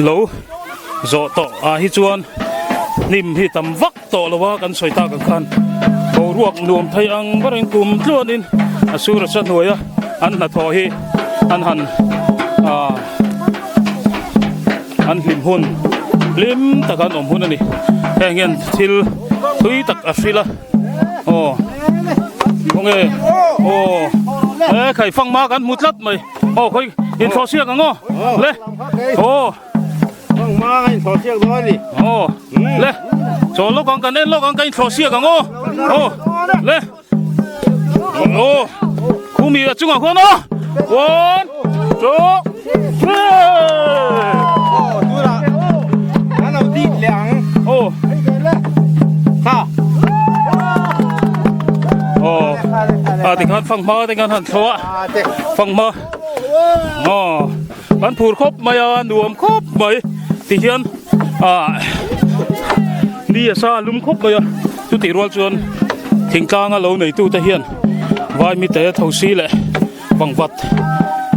Lo zawh tawh ah hi chuan hnim hi tam vak tawh lo a kan sawi tak ang khan boruak nuam thei ang berin kum tluanin a sur a sa hnuai a an hnathawh hi an han ah an hlim hun hlim tak an awm hun a ni heng hian thil thui tak a hrilh a aw khawnge aw he khaifang ma kan hmu tlat mai aw khawi inthlawh siak ang aw le aw fang ma ka inthlawh siak dawn a ni aw le chawl lawk ang kan en lawk ang ka inthlawh siak ang aw aw le Aw khumi a chungah khuan aw 1 2 3. Tikhan fanghma te khan han thlo a, fanghma aw kan phur khawp mai a, nuam khawp mai tihian ah ni a sa lum khawp mai a, chutih rual chuan thingtlanga lo neitu te hian vai mite tho si leh pangvat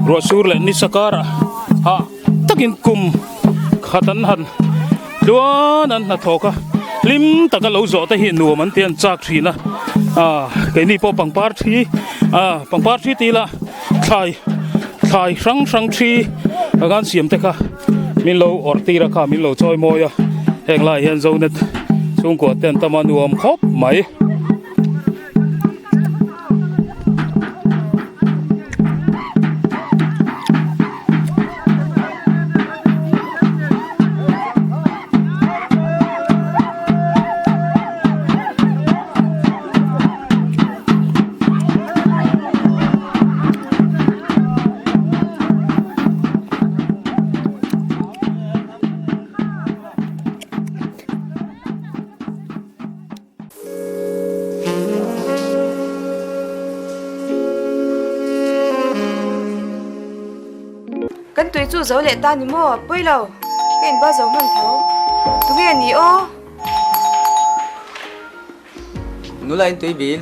ruah sur leh nisa karah hah takin kum khat an han tluan an hnathawk a hlim taka lo zawh te hi nuam an ti an chak thin a ah keini pawh pangpar thi ah pangpar thi tih lah thlai thlai hrang hrang thi a kan siam te kha min lo awrh tir a kha min lo chawi mawi a heng lai hian zonet chhungkua te an tam a nuam khawp mai. Kan tui chu zo leh ta ni maw? Pawi lo, ka inba zo hman tho. Tunge ni aw? Nula in tui bil.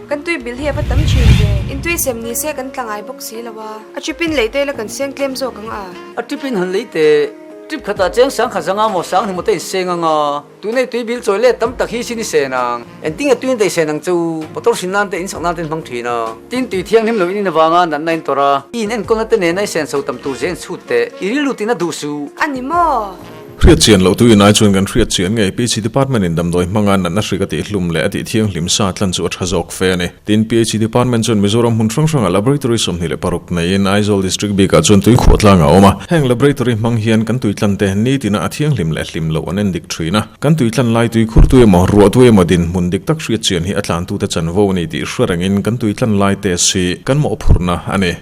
Kan tui bil hi a va tam thin ve. In tui sem ni se kan tla ngai bawk si lo a. A trip in lei te la kan seng tlem zawk ang a. A trip in han lei teh. Trip khatah cheng sang khat zanga maw sang hnimaw te in seng ang a. Tunei tui bil chawi let tam tak hi sin i sen ang. Engtinge tui in daih sen ang chu. Motor hrin nan te in sak nan te in hmang thin a. Tin tui thianghlim lo in in avanga natna in tawrh a. I in enkawlna te nena i sen so tam tur zel in chhut teh. I rilru tina duh suh. A ni maw? Hriat chian loh tuin ai chuan kan hriat chian ngei PHC Department in damdawi hmanga natna hrik a tihhlum leh a tihthianghlim sa tlan chu a tha zawk fe a ni. Tin, PHC Department chuan Mizoram hmun hrang hrangah Laboratory 26 neiin Aizawl District bikah chuan tui khuah tlang a awm a. Heng Laboratory hmang hian kan tui tlan te nitina a thianghlim leh hlim loh an en dik thin a. Kan tui tlan lai tui khur tu emaw, ruah tu emaw dinhmun dik tak hriat chian hi a tlantute chanvo a ni tih hre rengin kan tui tlan lai test hi kan mawhphurhna a ni.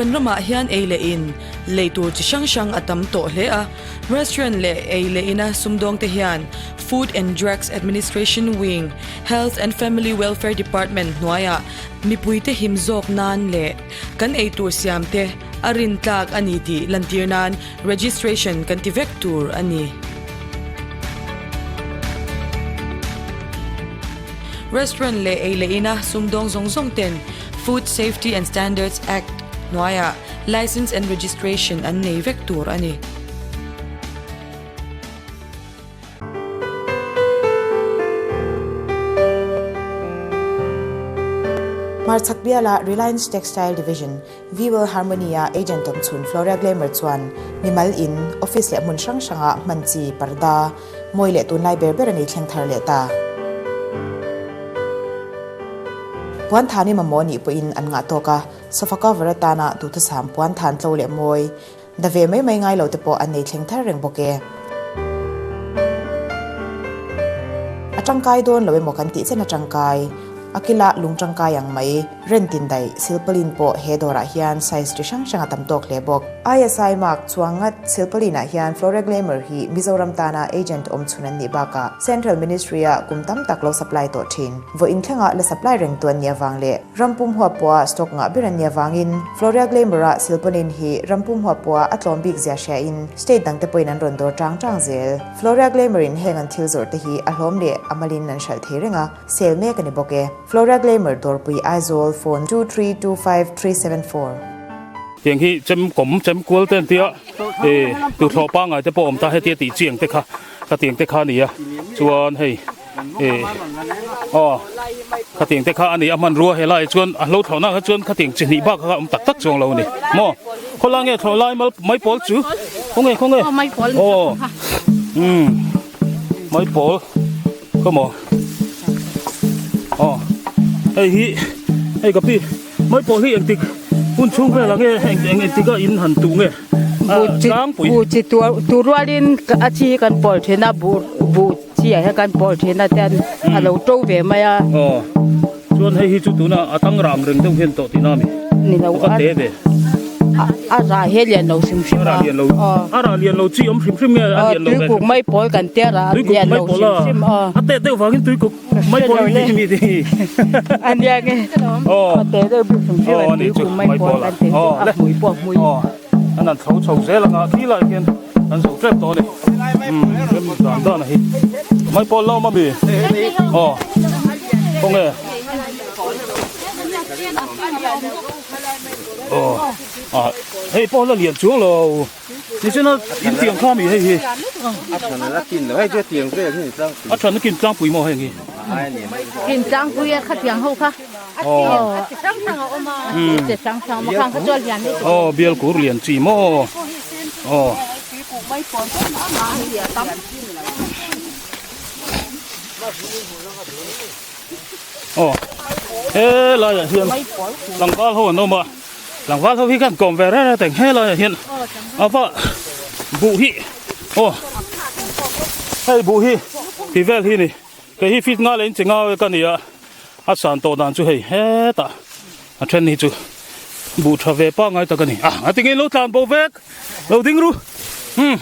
Kan ramah hian ei leh in lei tur chi hrang hrang a tam tawh hle a, restaurant leh ei leh ina sumdawng te hian Food and Drugs Administration Wing, Health and Family Welfare Department hnuaiah mipuite him zawk nan leh kan ei tur siam te a rin tlak a ni tih lantir nan registration kan ti vek tur a ni. Restaurant leh ei leh ina sumdawng zawng zawng ten Food Safety and Standards Act hnuaiah license and registration an nei vek tur a ni. Hmarchhak biala Reliance Textile Division, Viewell Harmony-a agent awm chhun Floria Glamour chuan mimal in, office leh hmun hrang hranga hman chi parda mawi leh tunlai ber ber a nei thleng thar leh ta. Puan than i mamawh nih pawhin an ngah tawk a, sofa cover atana duhthusam puan than tlo leh mawi Da ve mai mai ngai lo te pawh an nei thleng thar reng bawk e. A tangkai dawn lo emaw kan tih chen a tangkai. A kila lung tangkai ang mai. Rent in daih silpaulin pawh he dawrah hian size chi hrang hrang a tam tawk hle bawk. ISI mark chuang ngat silpaulin ah hian Flora Glamour hi Mizoram tana agent awm chhun an nih bakah Central Ministry ah kum tam tak lo supply tawh thin. Vawiin thlengah la supply reng tu an nih avang leh Rampum huapua stock ngah ber an nih avangin Floria Glamour-ah silpaulin hi rampum huapua a tlawm bik zia hriain state dangte pawhin an rawn dawr tang tang zel. Floria Glamour-in heng an thil zawrhte hi a hlawm leh a malin an hralh thei reng a, sale mek a ni bawk e. Floria Glamour dawrpui Aizawl, phone, 2325374. Tiang hi chem kawm chem kual te an tia e tuthlawh pangngai te pawh awm ta hetia tih chiang te kha ka tiang te kha a ni a chuan hei Eh aw khatiang te kha a ni a hmanrua helai chuan a hlo thlawhna kha chuan khatiang chi hnih bak kha awm tak tak chuang lo a ni maw khawlai nge thlawh lai mal mai pawl chu khawnge khawnge aw umm mai pawl khaw maw aw hei hi hei ka pi mai pawl hi engtik hun chhung vel ang nge eng engtik a in han tuh nge. Buh chi buh chi tur rualin a chi hi kan pawl thin a buh buh chi ah hian kan pawl thin a tian a lo to ve mai a. Aw chuan hei hi chu tuna a tang rang reng deuh hian tawh tihna a mi? Ni lo a te ve. A rah hi a lian lo hrim hrim a. A rah lian lo a rah lian lo chi awm hrim hrim nge a lian lo ve. Tuikuk mai pawl kan tia rah a lian lo hrim hrim a. A te deuh vangin tuikuk mai pawl in tih mi ti. A nia nge. Aw a te deuh bik hrim hrim a tuikuk mai pawl kan tih chu a hmui pawh a hmui. An han chho chho zel anga thil ah hian an zo tep tawh a ni. Umm rem dan dan a hi. Mai pawl la awm a mi? Aw khawnge? Aw ah hei pawh la lian chuang lo nichina in tiang kha mi hei hi. A than a kin lo hei chu tiang vel hi ni tlangpui. A than a kin tlangpui maw heng hi? Kin tlangpui a kha tiang ho kha. Aw bial kur lian chi maw aw. Aw helaiah hian tlangval ho an awm a tlangval ho hi khan kawm ve reng reng helaiah hian a va buh hi aw hei buh hi ti vel hi ni kei hi fit nga leh in chi nga ka ni a a san tawh dan chu hei hetah a then hi chu buh tha ve pangngai tak a ni a a tinge lo tlan bo vek lo ding ru umm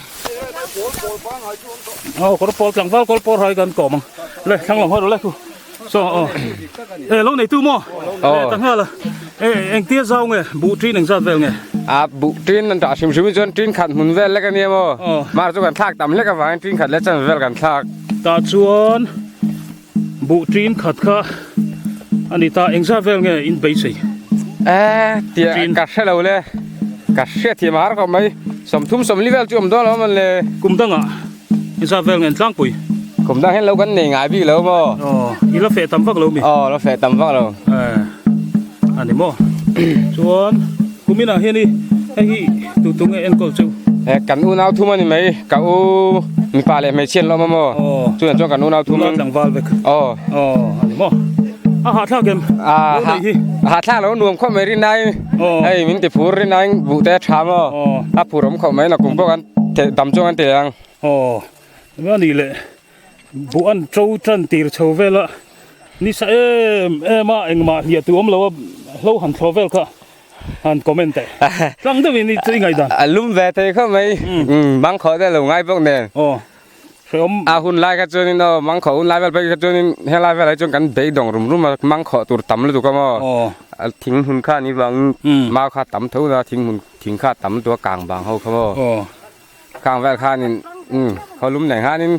aw kawr pawl tlangval kawr pawl hai kan kawm ang le thlang lam hawi rawh le khu saw aw e lo nei tu maw e ta nghal a e engtia zau nge buh tin engzat vel nge a buh tin an tah hrim hrim chuan tin khat hmun vel lek ania maw mar chu kan thlak tam hlek avangin tin khat leh chan vel kan thlak tah chuan Buh ṭin khat kha a ni ta, engzat vel nge in beisei? Eh, tia ka hre lo le, ka hriat thiam a har khawp mai, 30 40 vel chu awm dawn lo mawn le. Kum dangah engzat vel nge in tlangpui? Kum dang hian lo kan nei ngai bik lo maw? Aw, i la feh tam vak lo mi? Aw, la feh tam vak lo. Eh, a ni maw? Chuan kum inah hian i hei hi tu tu nge enkawl chu? Eh, kan unau thum a ni mai, ka u mipa leh hmeichhia an la awm a maw? Chutiang chuan kan unau thum. Tunah tlangval vek. Aw. Aw, a ni maw? A hahthlak em? A hahthlak lo nuam khawp mai rinai. Hei min ti phur rinai buh te a tha maw? A phur awm khawp mai nakum pawh kan dam chuang an ti ang. Aw, a ni le. Buh an to tan tir chho vel a, ni sa em em a engmah hliah tu awm lo a hlo han thlawh vel kha han comment teh. Tlang deuh in i ngaihdan. A lum ve thei khawp mai, mang khawh te lo ngai bawk nen. Aw, hrehawm. A hun lai kha chuanin aw mang khawh hun lai vel phei kha chuanin helai velah hi chuan kan beidawng rum rum a, mang khawh tur tam lutuk a maw. Thing hmun kha ni vangin mau kha tam tho na thing hmun thing kha tam lutuk a kang bang ho kha maw. Khang vel khanin umm khawlum nen khanin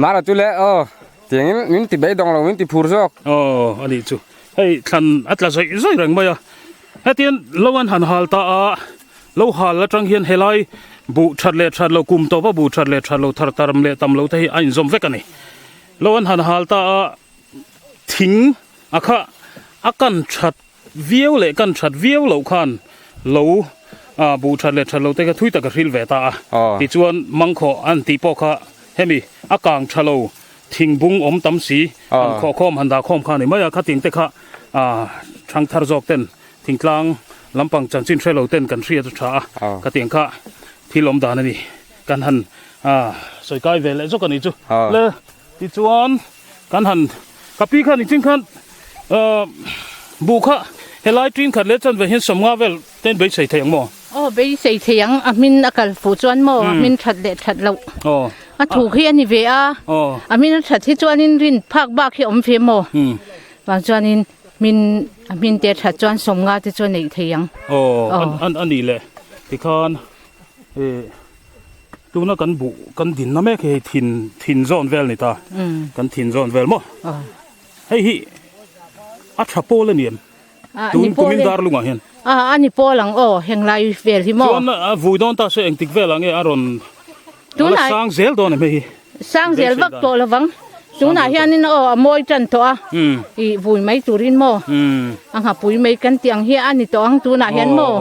mara chu le aw tiangin min ti beidawng lo min ti phur zawk. Aw a nih chu hei thlan a tla zawih zawih reng mai a hetiang lo an han hal ta a lo hal atang hian helai buh that leh that lo kum tawpa buh that leh that lo thar tam leh tam lo te hi a inzawm vek a ni lo an han hal ta a thing a kha a kan that Viau leh kan that viau loh khan lo buh that leh that lo te kha thui tak a hril ve ta a. Tichuan mangkhawh an tih pawh kha hemi a kang tha lo thingbung awm tam si han khawh khawm han dah khawm kha a ni mai a. Khating te kha thang thar zawk ten thingtlang lampang chanchin hre lo ten kan hriat a tha a. Khatiang kha thil awm dan a ni. Kan han sawi kai ve leh zawk a nih chu. Le tichuan kan han ka pi khan nichin khan Buh kha helai ṭin khat leh chanve hian sawmnga vel te in beisei thei ang maw? Aw, beisei thei ang. A hmin a kal fuh chuan maw? A hmin ṭhat leh ṭhat loh. A thuk hi a ni ve a. A hmin a ṭhat hi chuanin rin phak bak hi a awm ve maw? Vang chuanin hmin a hmin te ṭhat chuan sawmnga te chu a neih thei ang. Aw, a nih leh tikhan Tuna kan buh kan dinna mek hi hei thin thin zawn vel ni ta kan thin zawn vel maw hei hi a tha pawl a ni em tun kumin dar lungah hian a a ni pawl ang aw heng lai vel hi maw chuan a vui dawn ta se engtik velah nge a rawn tunah sang zel dawn em hei hi sang zel vak tawh lovang tunah hianin aw a mawi tan tawh a i vui mai turin maw a nghapui mai kan tih ang hi a ni tawh ang tunah hian maw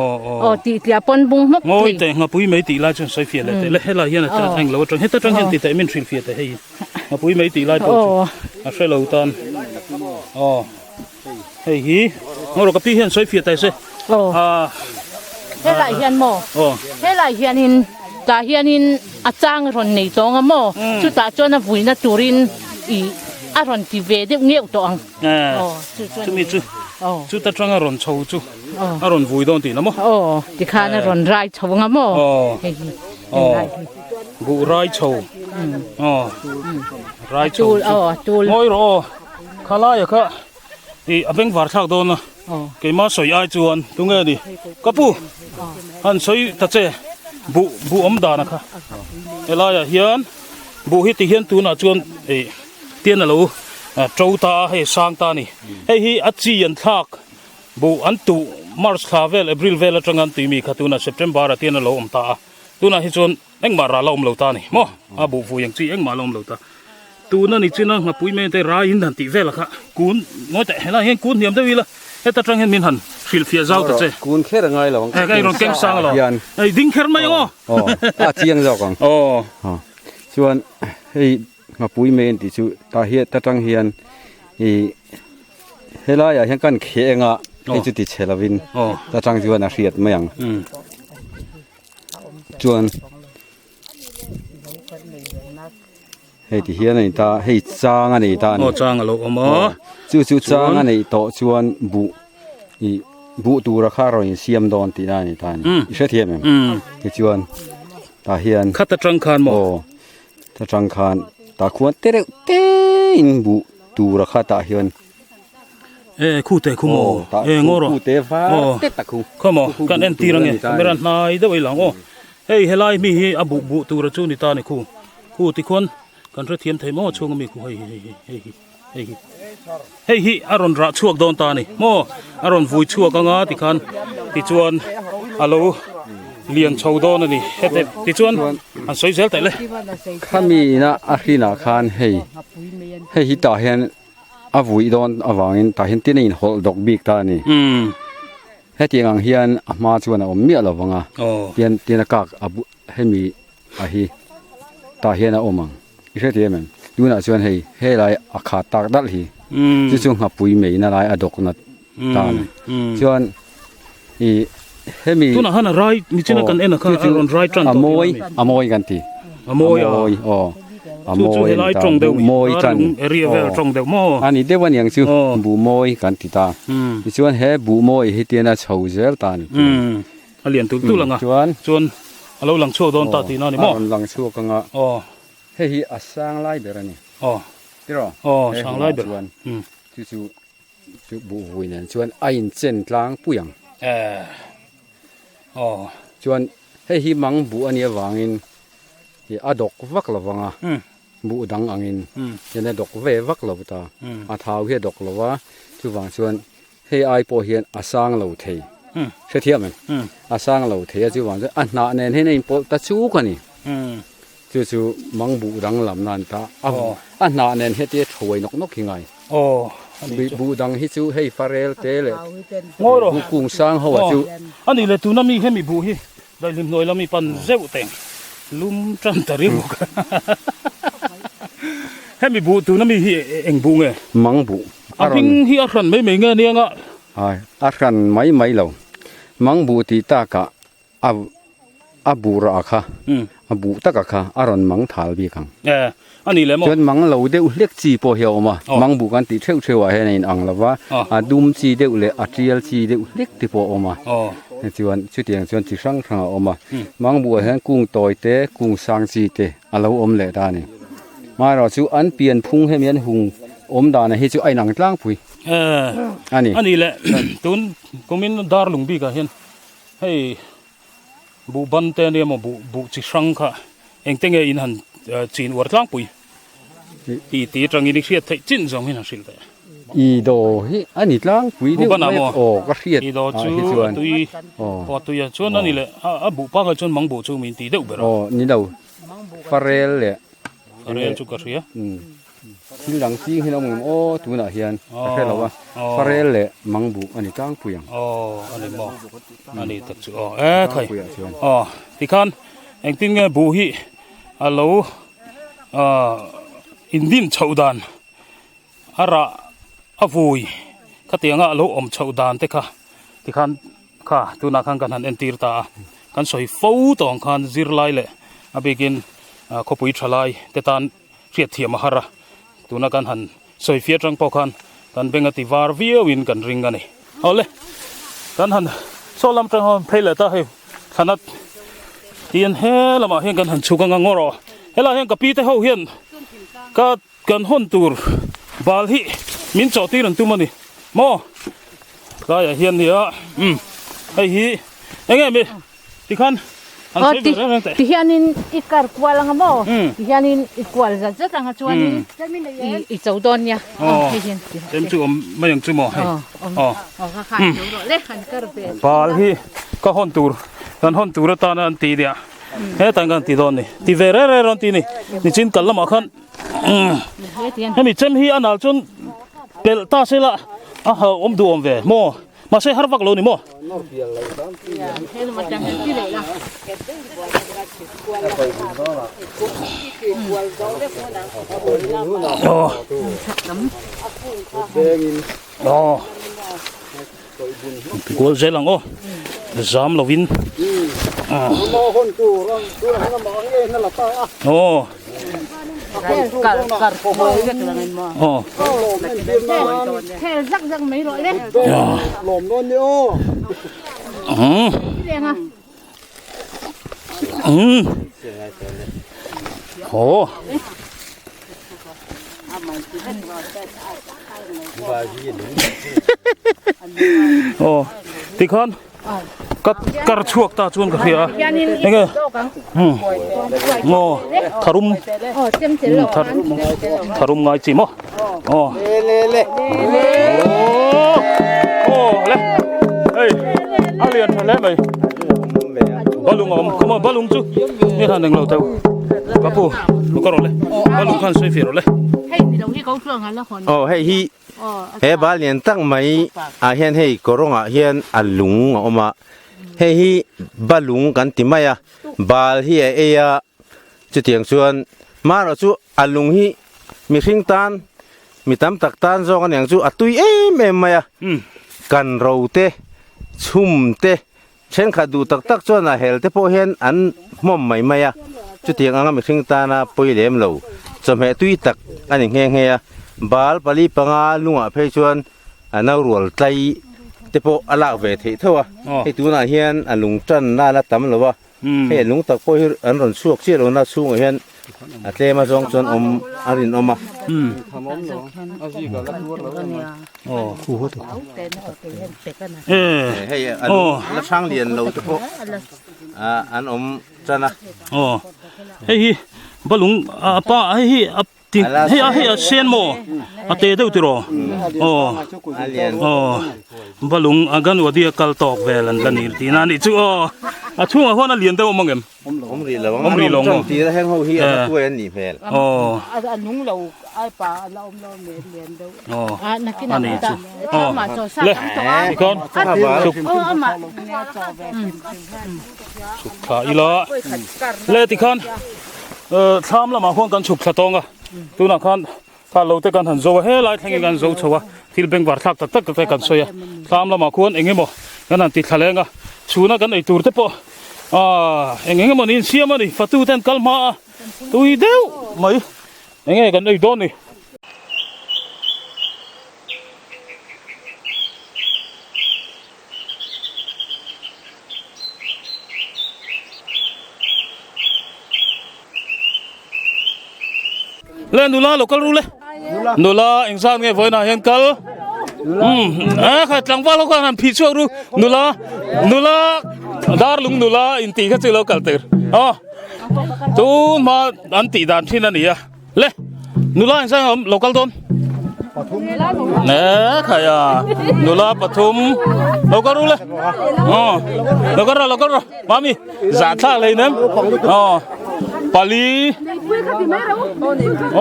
aw tih tliah pawn bung hmawk thei. Ngawi teh nghapui mai tih lai chuan sawi fiah leh teh le helai hian a eng lo atang heta tang hian ti teh min hrilh fiah teh hei nghapui mai tih lai pawh chu a hre lo tan aw hei hi ngaw rawh ka pi hian sawi fiah teh se a. Helai hian maw? Helai hianin tah hianin a chang a rawn nei tawng a maw? Chutah chuan a vuina turin i a rawn ti ve deuh ngeuh tawh ang. Chumi chu chuta tanga rawn chho chu a rawn vui dawn tihna maw? Aw, tikhan a rawn rai chho ang a maw? Hei hi, helai hi. Buh rai chho. Aw, rai chho chu. Ngawi rawh aw, khalaia kha i a bengvar thlak dawn a. Keimah sawi ai chuan tunge ni? Ka pu, han sawi ta che, buh buh awm dan a kha. Helaiah hian buh hi ti hian tunah chuan ih tian a lo to ta a, hei sang ta a ni. Hei hi a chi an thlak buh an tuh March thla vel April vel atanga an tui mi kha tunah September ah tian a lo awm ta a. Tunah hi chuan Engmah ral a awm lo ta a ni maw? A buh vui ang chi engmah la awm lo ta. Tuna ni china nghapui mai te rai in han tih vel a kha kun ngawi teh helai hian kun hniam deuh ila heta tang hian min han hrilhfiah zau ta che. Kun kher a ngai lo ang. Hei rawn keng sang lo. Hei ding kher mai ang aw. Aw a chiang zawk ang. Aw. Chuan hei nghapui mai an tih chu tah hian ta tang hian ih helaiah hian kan kheh anga hei chu ti chhe lovin ta tang chuan a hriat mai ang. Chuan hei ti hian a ni ta hei chang a nei ta a ni aw chang a lo awm a chu chu chang a neih tawh chuan buh ih buh tura kha rawn insiam dawn tihna a ni ta a ni i hrethiam em tichuan tah hian khat atang khan maw aw atang khan tah khuan te reuh te in buh tura kha tah hian. E khu te khu maw e ngaw rawh khu te var te tak khu khaw maw kan en tir ange camera hnai deuh ei lang aw hei helai mi hi a buh buh tur chu ni ta ni khu khu tikhuan kan hrethiam thei maw chhung ami khu hei hi hei hi hei hi hei hi a rawn rah chhuak dawn ta ni maw a rawn vui chhuak anga tikhan tichuan a lo lian chho dawn a ni hete tichuan an sawi zel teh le khami ina a hrinah khan hei hei hi tah hian a vui dawn avangin tah hian tin a inhawlh dawk bik ta a ni. Hetiang ang hian a hma chuan a awm miah lo vang a, tian tian a kak a bu hemi a hi tah hian a awm ang. I hre em em? Tunah chuan hei helai a khat tak dalh hi chu chu nghapui mai na lai a dawk nat ta a ni. Chuan ih hemi Tunah khan a rai nichina kan en a kha a rawn rai tan tawh a mawi a mawi kan ti. A mawi a aw. A mawi a ni ta bu mawi tan area vel tawng deuh maw a ni deuh a niang chu bu mawi kan ti ta tichuan he bu mawi hi tian a chho zel ta a ni a lian tul tul anga chuan chuan a lo lang chhuak dawn ta tihna a ni maw a rawn lang chhuak anga hei hi a sang lai ber a ni tiraw aw sang lai ber chuan chu chu chu buh vui nen chuan a inchen tlang pui ang aw chuan hei hi mang buh a nih avangin Ih a dawk vak lo vang a, buh dang angin hian a dawk ve vak lo ta, a thau hi a dawk lo a, chuvang chuan hei ai pawh hian a sang lo thei, hrethiam em? A sang lo thei a, chuvang chuan a hnah nen hian a inpawlh ta chuk a ni, chu chu mang buh dang lam nan ta, a hnah nen hian tia thuai nawk nawk hi ngai, buh dang hi chu hei farel te leh buh kung sang ho ah chu. A nih leh tuna mi hemi buh hi Daihlim hnuai lam i pan zeuh teng lum tan ta riau bawk a. Hemi buh tuna mi hi eng buh nge? Mang buh. A hming hi a hran mai mai nge nia nga? Ai, a hran mai mai lo. Mang buh tih takah a a buh rah kha, a buh taka kha a rawn mang thal bik ang. E, a ni leh maw? Chuan mang lo deuh hlek chi pawh hi a awm a. Mang buh kan tih theuh theuh ah hian a inang lo va, a dum chi deuh leh a tial chi deuh hlek te pawh a awm a. Chuan chutiang chuan chi hrang hrang a awm a, mangbuah hian kung tawi te, kung sang chi te a lo awm leh ta a ni. Amaherawh chu an pian phung hemi an hung awm dan hi chu a inang tlangpui a ni. A ni le, tun kumin darlung bikah hian hei buh ban te ania maw buh buh chi hrang kha engte nge in han chin uar tlangpui tih tih atangin i hriat theih chin zawng hian han hrilh teh. I do hi a ni tlangpui deuh mai aw ka hriat I do chu a tui aw a tui a chuan a ni leh a buh pangai chuan mang buh chu min ti deuh ber a. Aw ni lo farel leh farel chu ka hria thil dang ching hian a awm ngem aw tunah hian ka hre lo a farel leh mang buh a ni tlangpui ang. Aw a ni maw a ni tak chu aw e khai aw tikhan engtin nge buh hi a lo indin chhoh dan. A rah a vui khatianga a lo awm chhoh dan te kha tikhan Kha tunah khan kan han entir ta a, kan sawi fo tawh ang khan zirlai leh a bikin khawpui tha lai te tan hriatthiam a har a, tuna kan han sawi fiah atang pawh khan kan beng a ti var viau in kan ring a ni. Awle kan han saw lam tang hawn phei leh ta hei thlanat hian he lamah hian kan han chhuk anga ngaw rawh helaiah hian ka pi te ho hian ka Kan hawn tur bal hi min chawh tir an tum a ni maw tlaiah hian nia umm hei hi eng nge mi tikhan an sawi ve reng reng teh. Ti hianin i kar kual anga maw ti hianin i kual zat zat anga chuanin i cho dawn nia hei hian chem chu awm mai ang chu maw hei aw bal hi ka hawn tur kan hawn tur atana an ti nia hetah hian kan ti dawn a ni ti ve reng reng rawn ti a ni nichin kal lamah khan. Hemi chem hi a nal chuan pelh ta se la a ha awm duh awm ve maw mahse har vak lo ni maw. Aw kual zel ang aw zam lovin aw aw Aw tikhan ka kar chhuak ta chuan ka hria a enge um aw tharum tharum ngai chi maw aw aw le hei a lian tha hle mai balung a awm khawm a balung chu nge khan englo teuh ka pu ka rawh le balung khan sawi feh rawh le. Aw hei hi he bal lian tak mai ah hian hei kawrawng ah hian a lung a awm a hei hi balung kan ti mai a bal hi a ei a chutiang chuan marawh chu a lung hi mihring tan mi tam tak tan zawk aniang chu a tui em em mai a kan ro te chhum te Thenkhat duh tak tak chuan a hel te pawh hian an hmawm mai mai a, chutiang anga mihring tana pawi lem lo chawhmeh tui tak a ni nghe nghe a, bal pali panga lungah phei chuan a no rual tlai te pawh a lak ve theih tho a, hei tunah hian a lung tan na la tam lo a, hei a lung tak pawh hi an rawn chhuak chiah lo na chhungah hian a tlem a zawng chuan awm a rinawm a. Hei a la hrang lian lo te pawh an awm tan a. Aw hei hi balung a pa hei hi a ti hei a hei a sen maw a te deuh tiraw aw aw balung a ganwadi a kal tawk vel an la ni tihna a nih chu aw a chhungah huan a lian deuh awm ang em. Awm rih lo ang. Awm rih lo ang. Tir a heng ho hi a tuai an nih hmel. Aw. A nung lo ai pa a la awm lo me lian deuh. Aw. A nih chu. Aw. Le. Tikhan. Chuk. Chuk thla ila. Le tikhan. Thlam lamah khuan kan chhuk thla tawng a. Tunah khan kha lo te kan han zo a helai thlengin kan zo chho a thil bengvar thlak tak tak te kan sawi a thlam lamah khuan eng emaw kan han ti thla leng a chhuna kan ei tur te pawh aaa eng eng emaw niin siam a ni fatu ten kal hma a tui deuh mai eng nge kan ei dawn ni. Le nula lo kal ru le nula engzat nge vawiinah hian kal umm a kha tlangval ho khan han phih chhuak ru nula nula darlung nula intih kha chu lo kal tir aw tun hma an tih dan thin a ni a. Le nula engzat nge awm lo kal dawn ne khai a nula pathum lo kal ru le aw lo kal rawh lo kal rawh mami zah thlak lei nem aw pali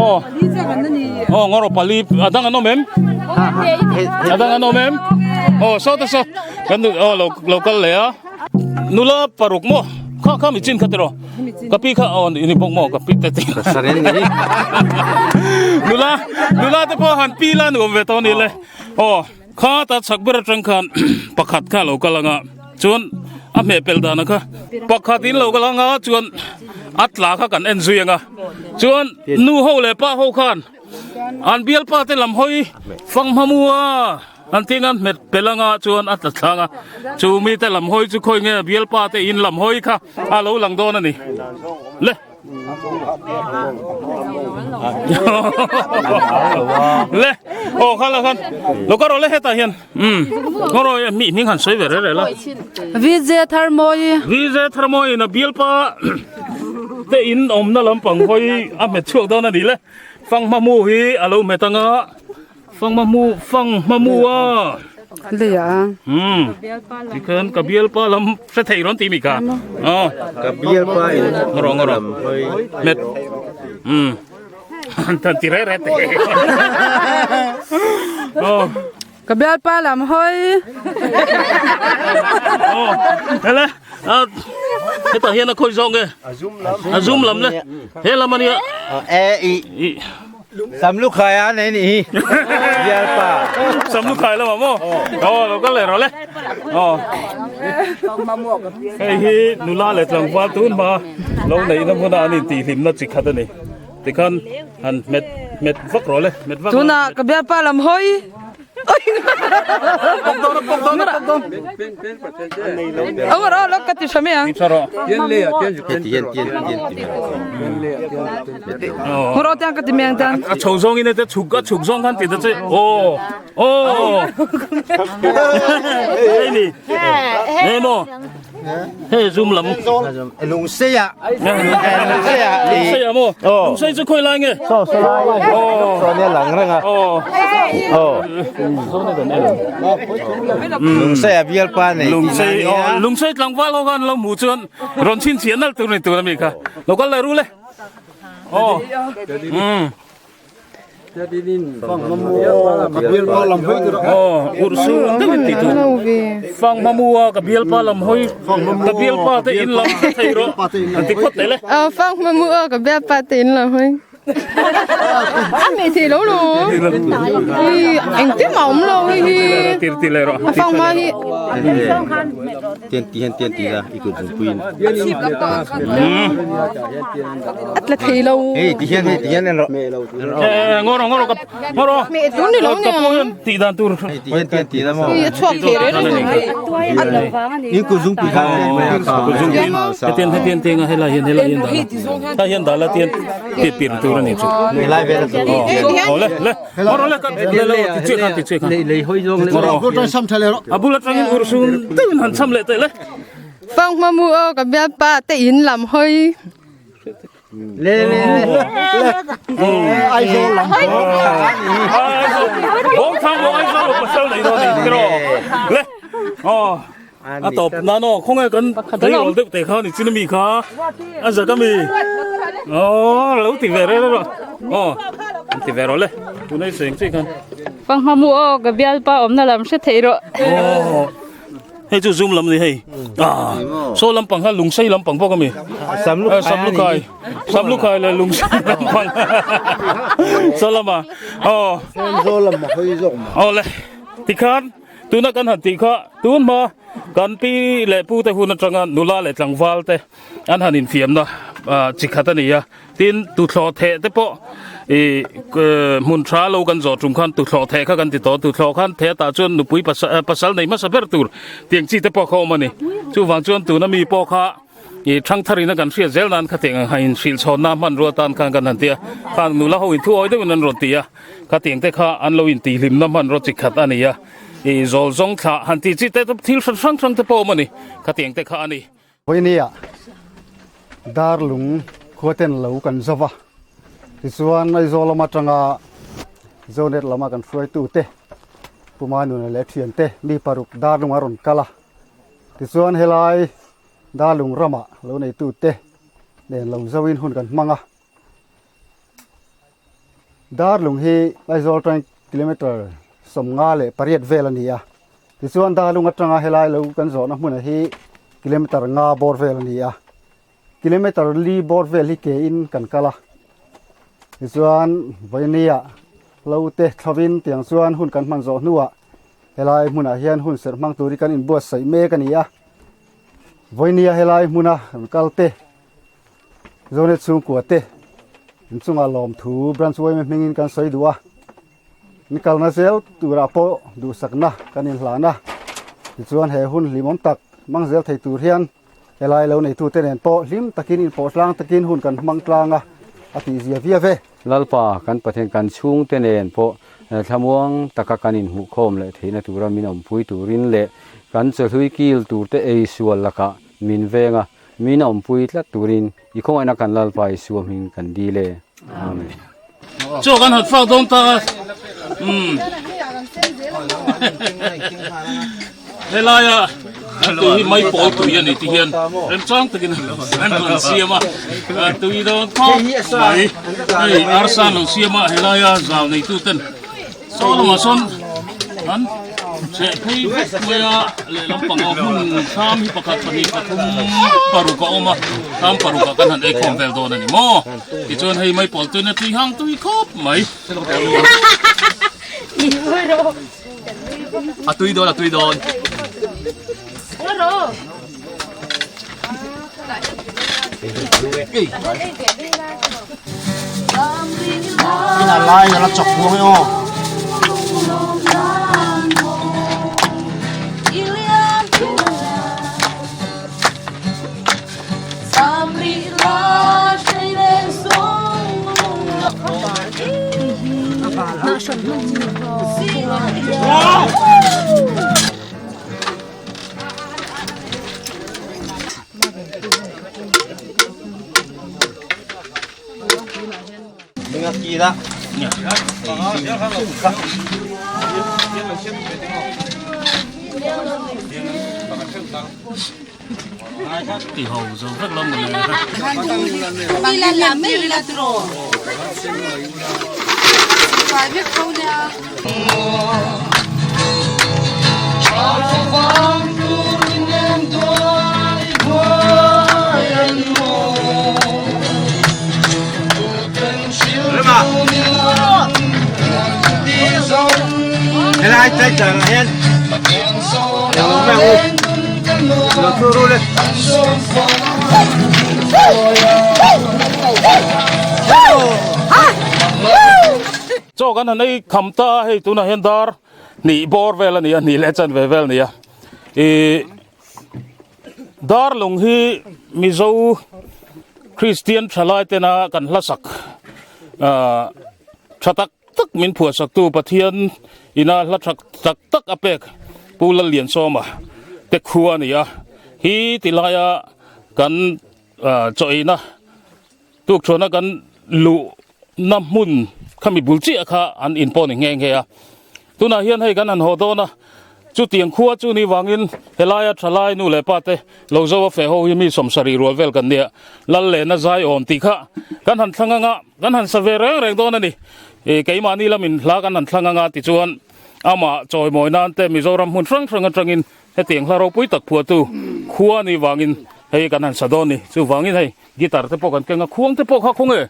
aw aw ngaw rawh pali a dang an awm em a dang an awm em aw saw te saw kan aw lo lo kal leh a nula paruk maw kha kha mi chin kha tiraw Ka pi kha aw ni bawk maw ka pi te ti. Nula nula te pawh han pi la nuam ve tawh ni le. Aw kha ta chhak ber atang khan pakhat kha lo kal anga. Chuan a hmeh pelh dan kha pakhat in lo kal anga chuan a tla kha kan en zui anga chuan nu ho leh pa ho khan an bialpa te lam hawi fanghma mu a an tih anga hmet pelh anga chuan a tla thlang a chu mi te lam hawi chu khawi nge bialpa te in lam hawi kha a lo lang dawn a ni le. Le aw kha la khan lo ka rawh le hetah hian um ngaw rawh mi hming han sawi ve reh reh la VJ Tharmawi VJ Tharmawi in a bialpa te in awmna lampang hawi a hmet chhuak dawn a ni le fanghma mu hi a lo hmet anga Fanghma mu fanghma mu a. Lei a. Um. Tikhan ka bialpa lam hre thei rawn ti mi kha. Aw. Ka bialpa in ngoro ngoro. Met. Um. Tan ti re re te. Oh. Ka bialpa lam hoi. Oh. Hele. A hetah hian a khawi zawk nge? A zum lam le. He lam ania. E i. Samlukhai a nei nih hi bialpa. Samlukhai lamah maw? Aw lo kal leh rawh le. Aw. Hei hi nula leh tlangval tun hma lo neihna hmuna an intihhlimna chi khat a ni. Tikhan han hmet hmet vak rawh le. Hmet vak rawh. Tunah ka bialpa lam hawi. Ang ro lo ka ti tha mai ang. Ti tha rawh. Ro tiang ka ti mai ang tan. A chho zawng in te chhuk a chhuk zawng khan ti ta che. Aw. Aw. Hei ni. Hei maw. Hei zoom lam. Lungsei ah. Lungsei ah. Lungsei ah maw? Lungsei chu khawi lai nge? Saw saw lai. Saw nia lang reng a. Aw. Lungsei ah bialpa nei. Lungsei aw Lungsei tlangval ho khan lo hmuh chuan rawn chhinchhiah nalh tur ni tur a mi kha. Lo kal leh ru le. Aw. Umm. Fanghmamua ka bialpa lam hawi ka bialpa te in lam hre thei rawh an ti phawt leh le. Fanghmamua ka bialpa te in lam hawi a meh thei lo lo engtin mah a awm lo hei hi a fanghma hi. Tian ti hian tian ti la i kut zungpuiin. A tla thei lo. Hei ti hian hei ti hian en rawh. Ngaw rawh ngaw rawh ka ngaw rawh. Meh tur ni lo Ka pawh hian tih dan tur. Hei ti hian tian ti la maw. A chhuak thei reng reng. In kut zungpui kha kut zungpuiin hetian hetian tiang a helai hian helai hian dah la. Tah hian dah la tian ti pir tur a ni chu. Helai vel a chu. Aw le le. Ngaw rawh le ka le le ti chiah khan ti chiah khan. Lei hawi zawng le. Ngaw rawh. A bul atangin urhsun deuhin han cham leh teh le. Fanghma mu aw ka bialpa te in lam hawi. Le le le le. Aizawl lam hawi. Bawng thang bawng Aizawl lo pasal nei dawn ni tiraw. Le. Aw. A tawp nan aw khawnge kan tleirawl deuh te kha ni chin ami kha a zak ami. Aw lo ti ve reng rawh. Aw an ti ve rawh le. Tunai seng chiah khan. Fanghma mu aw ka bialpa awmna lam hre thei rawh. Aw. Hei chu zoom lam ni hei. Ah, saw lampang kha lungsei lampang bawk ami. Samlukhai. Samlukhai leh lungsei lampang. Saw lama. Aw. Saw lam a hawi zawk ma. Aw le. Tikhan tuna kan han tih kha tun hma kan pi leh pu te hun atanga nula leh tlangval te an han infiamna chi khat a ni a. Tin, tuthlawh theh te pawh ih hmun tha lo kan zawh tum khan tuthlawh theh kha kan ti tawh. Tuthlawh khan theh atah chuan nupui pasal pasal nei hmasa ber tur tiang chi te pawh kha awm a ni. Chuvang chuan tuna mi pawh kha ih thangthar ina kan hriat zel nan khatiang ang han inhrilh chhawnna hmanrua tan khan kan han ti a. Khang nula ho in thu awi deuhin an rawn ti a. Khatiang te kha an lo intihhlimna hmanraw chi khat a ni a. Ih zawl zawng thlah han tih chi te thil hran hrang hrang te pawh awm a ni. Khatiang te kha a ni. Vawinia darlung khua ten lo kan zo va, tichuan Aizawl lam atanga Zonet lama kan hruaitute Pu Manuna leh thiante mi paruk darlung a rawn kal a, tichuan helai darlung ramah lo neitute nen lo zoin hun kan hmang a. Darlung hi Aizawl atangin kilometer 58 vel a ni a, tichuan Darlung atanga helai lo kan zawhna hmunah hi kilometer nga bawr vel a ni a, kilometer li bawr vel hi ke in kan kal a, tichuan vawinia lo te thlovin tiang chuan hun kan hman zawh hnuah helai hmunah hian hun serh hmang turin kan inbuatsaih mek a ni a. Vawinia helai hmuna kan kal te, Zonet chhungkua te inchungah lawmthu Branch yma hmingin kan sawi duh a, ni kalna zel turah pawh duhsakna kan inhlan a, tichuan he hun hlimawm tak hmang zel thei tur hian helai lo neitute nen pawh hlim takin inpawh tlang takin hun kan hmang tlang a, a tihzia viau e. Lalpa kan Pathian kan chhungte nen pawh thlamuang taka kan inhmuhkhawm leh theihna tura min awmpui turin leh kan chawhlui kil turte ei sual lakah min veng a, min awmpui tlat turin i khawngaihna kan Lalpa Isua hming kan dil e. Amen. Chaw kan han fak dawn ta a. Umm. Helaia an tui hi mai pawl tui a ni ti hian remchang takin an rawn siam a, tui dawn khawp mai. Hei arsa an lo siam a, helaia zau neitu ten saw lamah sawn an cheh phei vek mai a, lehlam panga hmun thlam hi pakhat pahnih pathum paruk a awm a, thlam paruk ah kan han eikhawm vel dawn a ni maw? Tichuan hei mai pawl tuina tui hang tui khawp mai. A tui dawn a tui dawn. Ina lai la chok buang e aw. Ti ho zo vek lo mawle. Helai tai tlang ah hian lo thu ru le. Chaw kan han ei kham ta a, hei tunah hian dar hnih bawr vel a ni a, hnih leh chanve vel a ni a. Ih dar lung hi Mizo Kristian thalai tena kan hlasak ah tha tak tak min phuahsaktu Pathian ina hla tha tak tak a pek Pu Lalliansawma te khua a ni a, hi ti laia kan chaw eina tukchhuahna kan luhna hmun khami bul chiah kha an in pawh ni nghe nghe a, tunah hian hei kan han haw dawn a, chutiang khua chu ni vangin helaia thalai nu leh pa te lo zo a feh ho hi mi sawmsarih rual vel kan nia, lal lehna zai awm tih kha kan han thlang anga kan han sa ve reng reng dawn a ni, ih keimahni lamin hla kan han thlang anga tichuan amah chawimawi nan te Mizoram hmun hrang hrang atangin hetiang hla ropui tak phuahtu khua ni vangin hei kan han sa dawn a ni, chuvangin hei. Guitar te pawh kan keng a, khuang te pawh kha khaw nge?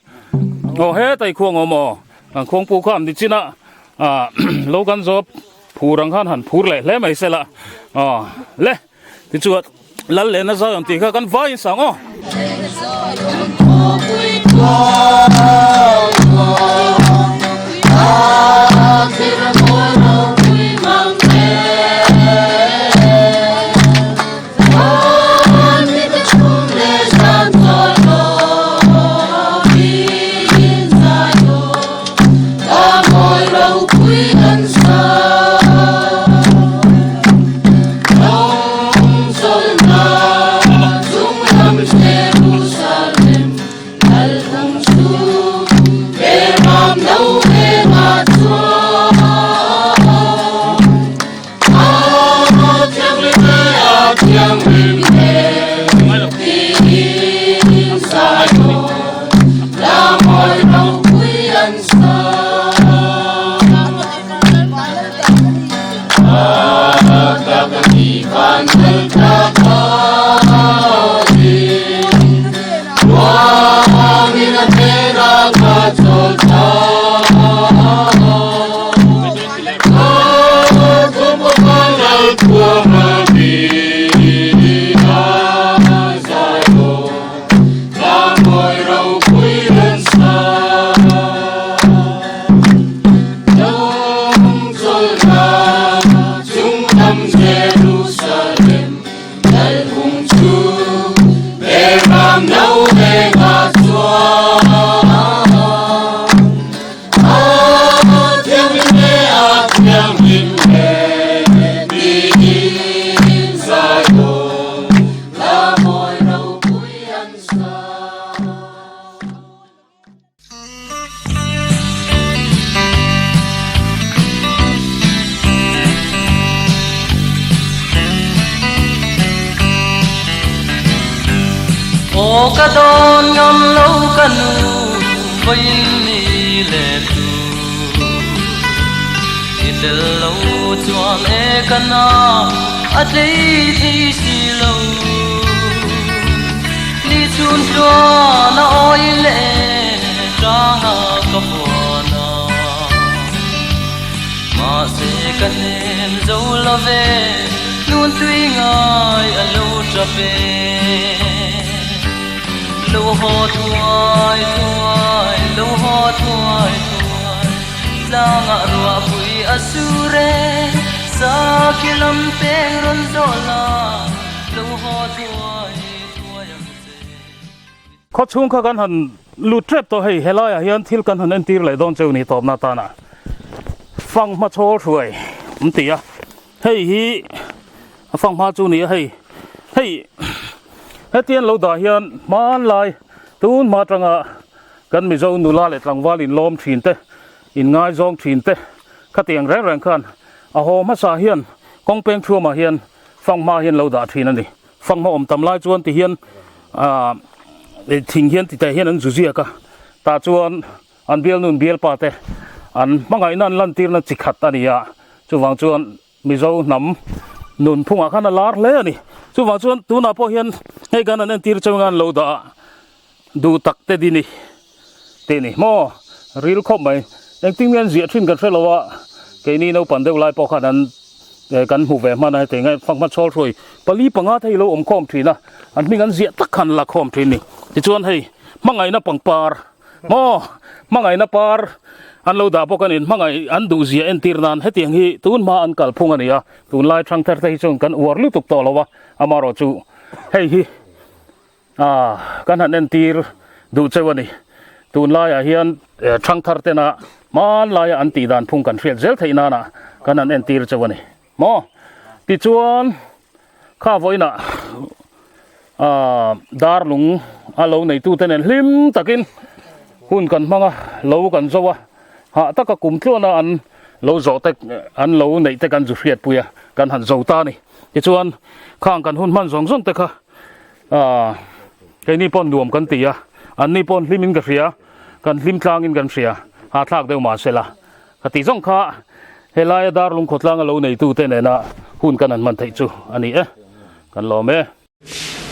Aw hetai khuang awm aw, kan khuang pu kha an ni chin a, ah lo kan zawp phur ang khan han phur leh hle mai sela, aw le tichuan lal lehna zai awm tih kha kan vai in sang aw. Aw ka dawn ngam lo ka nu vawiin ni leh tu I tel lo chuan e ka nau a tlei thei si lo Ni chhun tluan a awi leh tanga ka vuan a Mahse ka hnem zo lo ve, nun tui ngai a lo tap e. Lo haw thuai thuai, lo haw thuai thuai, tlangah ruahpui a sur e. Sakhi lam peng rawn zawh la, lo haw thuai thuai ang che. Khawchhung kha kan han lut tep tawh hei helaiah hian thil kan han entir leh dawn cheu ni tawpna atana fanghma chhawl hruai an ti a hei hi a fanghma chu ni a hei hei hetiang lo dah hian hmanlai tun hma atanga kan Mizo nula leh tlangval inlawm thin te inngaizawng thin te khatiang reng reng khan a haw hmasa hian kawng peng thuamah hian fanghma hian lo dah thin a ni. Fanghma awm tam lai chuan ti hian aah thing hian ti teh hian an zu ziak a, tah chuan an bialnu bialpa te an hmangaihna an lantirna chi khat a ni a, chuvang chuan Mizo hnam nunphungah khan a lar hle a ni. Chuvang chuan tunah pawh hian hei kan an entir chauh anga an lo dah a, duh tak te dini tih ni maw ril khawp mai engtin nge an ziah thin kan hre lo a keini naupang deuh lai pawh khan an kan hmu ve hman a heti nge fanghma chhawl hruai pali panga te hi lo awm khawm thin a an hming an ziah tak khan la khawm thin ni tichuan hei hmangaihna pangpar maw hmangaihna par an lo dah bawk a ni hmangaih an duh zia entir nan hetiang hi tun hma an kalphung a ni a tunlai thangthar te hi chuan kan uar lutuk tawh lo a amaherawh chu hei hi Ah, kan han entir duh cheu a ni. Tunlaiah hian thangthar tena hmanlaia an tih dan phung kan hriat zel theih nana kan han entir cheu a ni. Maw? Tichuan, kha vawiinah ah darlung a lo neitute nen hlim takin hun kan hmang a, lo kan zo a, hah taka kum tluana an lo zawh te an lo neih te kan zu hriatpui a, kan han zo ta a ni. Tichuan, khang kan hun hman zawng zawng te kha Aaa keini pawn nuam kan ti a, anni pawn hlim in ka hria, kan hlim tlang in kan hria, hahthlak deuh mah se la. Ka tih zawng kha helaia Darlung khawtlang a lo neitu te nena hun kan han hman theih chu a ni e, kan lawm e.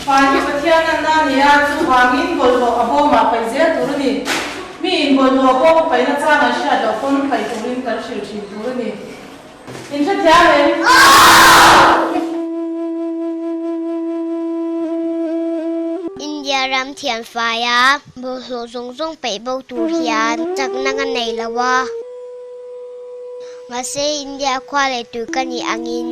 Fai hi Pathian an na ni a, chuvangin bawlhhlawh a bawmah paih zel tur a ni. Mi in bawlhhlawh a bawm a paihna chang an hriat loh pawn paih turin kan hrilh thin tur a ni. In hrethiam em? India ram thianfaia bawlhhlawh zawng zawng peih bo tur hian chakna ka nei lo a. Mahse India khua leh tui ka nih angin.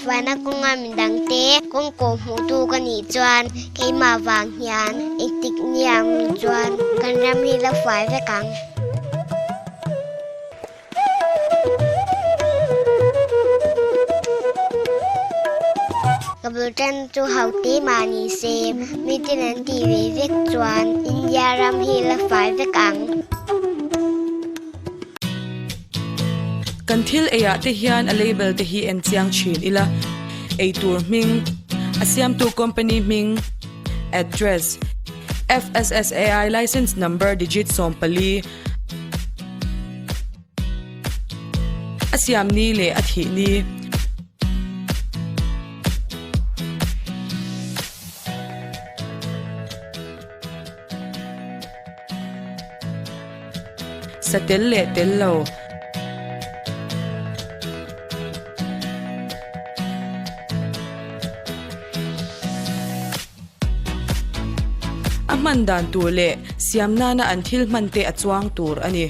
Fuaina kawnga midangte kawngkaw hmuhtu ka nih chuan keimah vang hian engtik niang chuan kan ram hi la fuai vek ang. Ka bul tan chu ho te mah ni se, miten an tih ve vek chuan India ram hi la fai vek ang. Kan thil eiah te hian a label te hi en chiang thin ila, eitur hming, a siamtu company hming, address, FSSAI license number digit 14, A siam ni leh a thih ni. Sa tel leh tel lo. A hman dan tur leh siam nana an thil hman te a chuang tur a ni.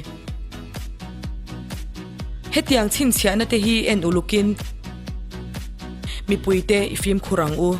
Hetiang chhinchhiahna te hi en ulukin mipuite i fimkhur ang u.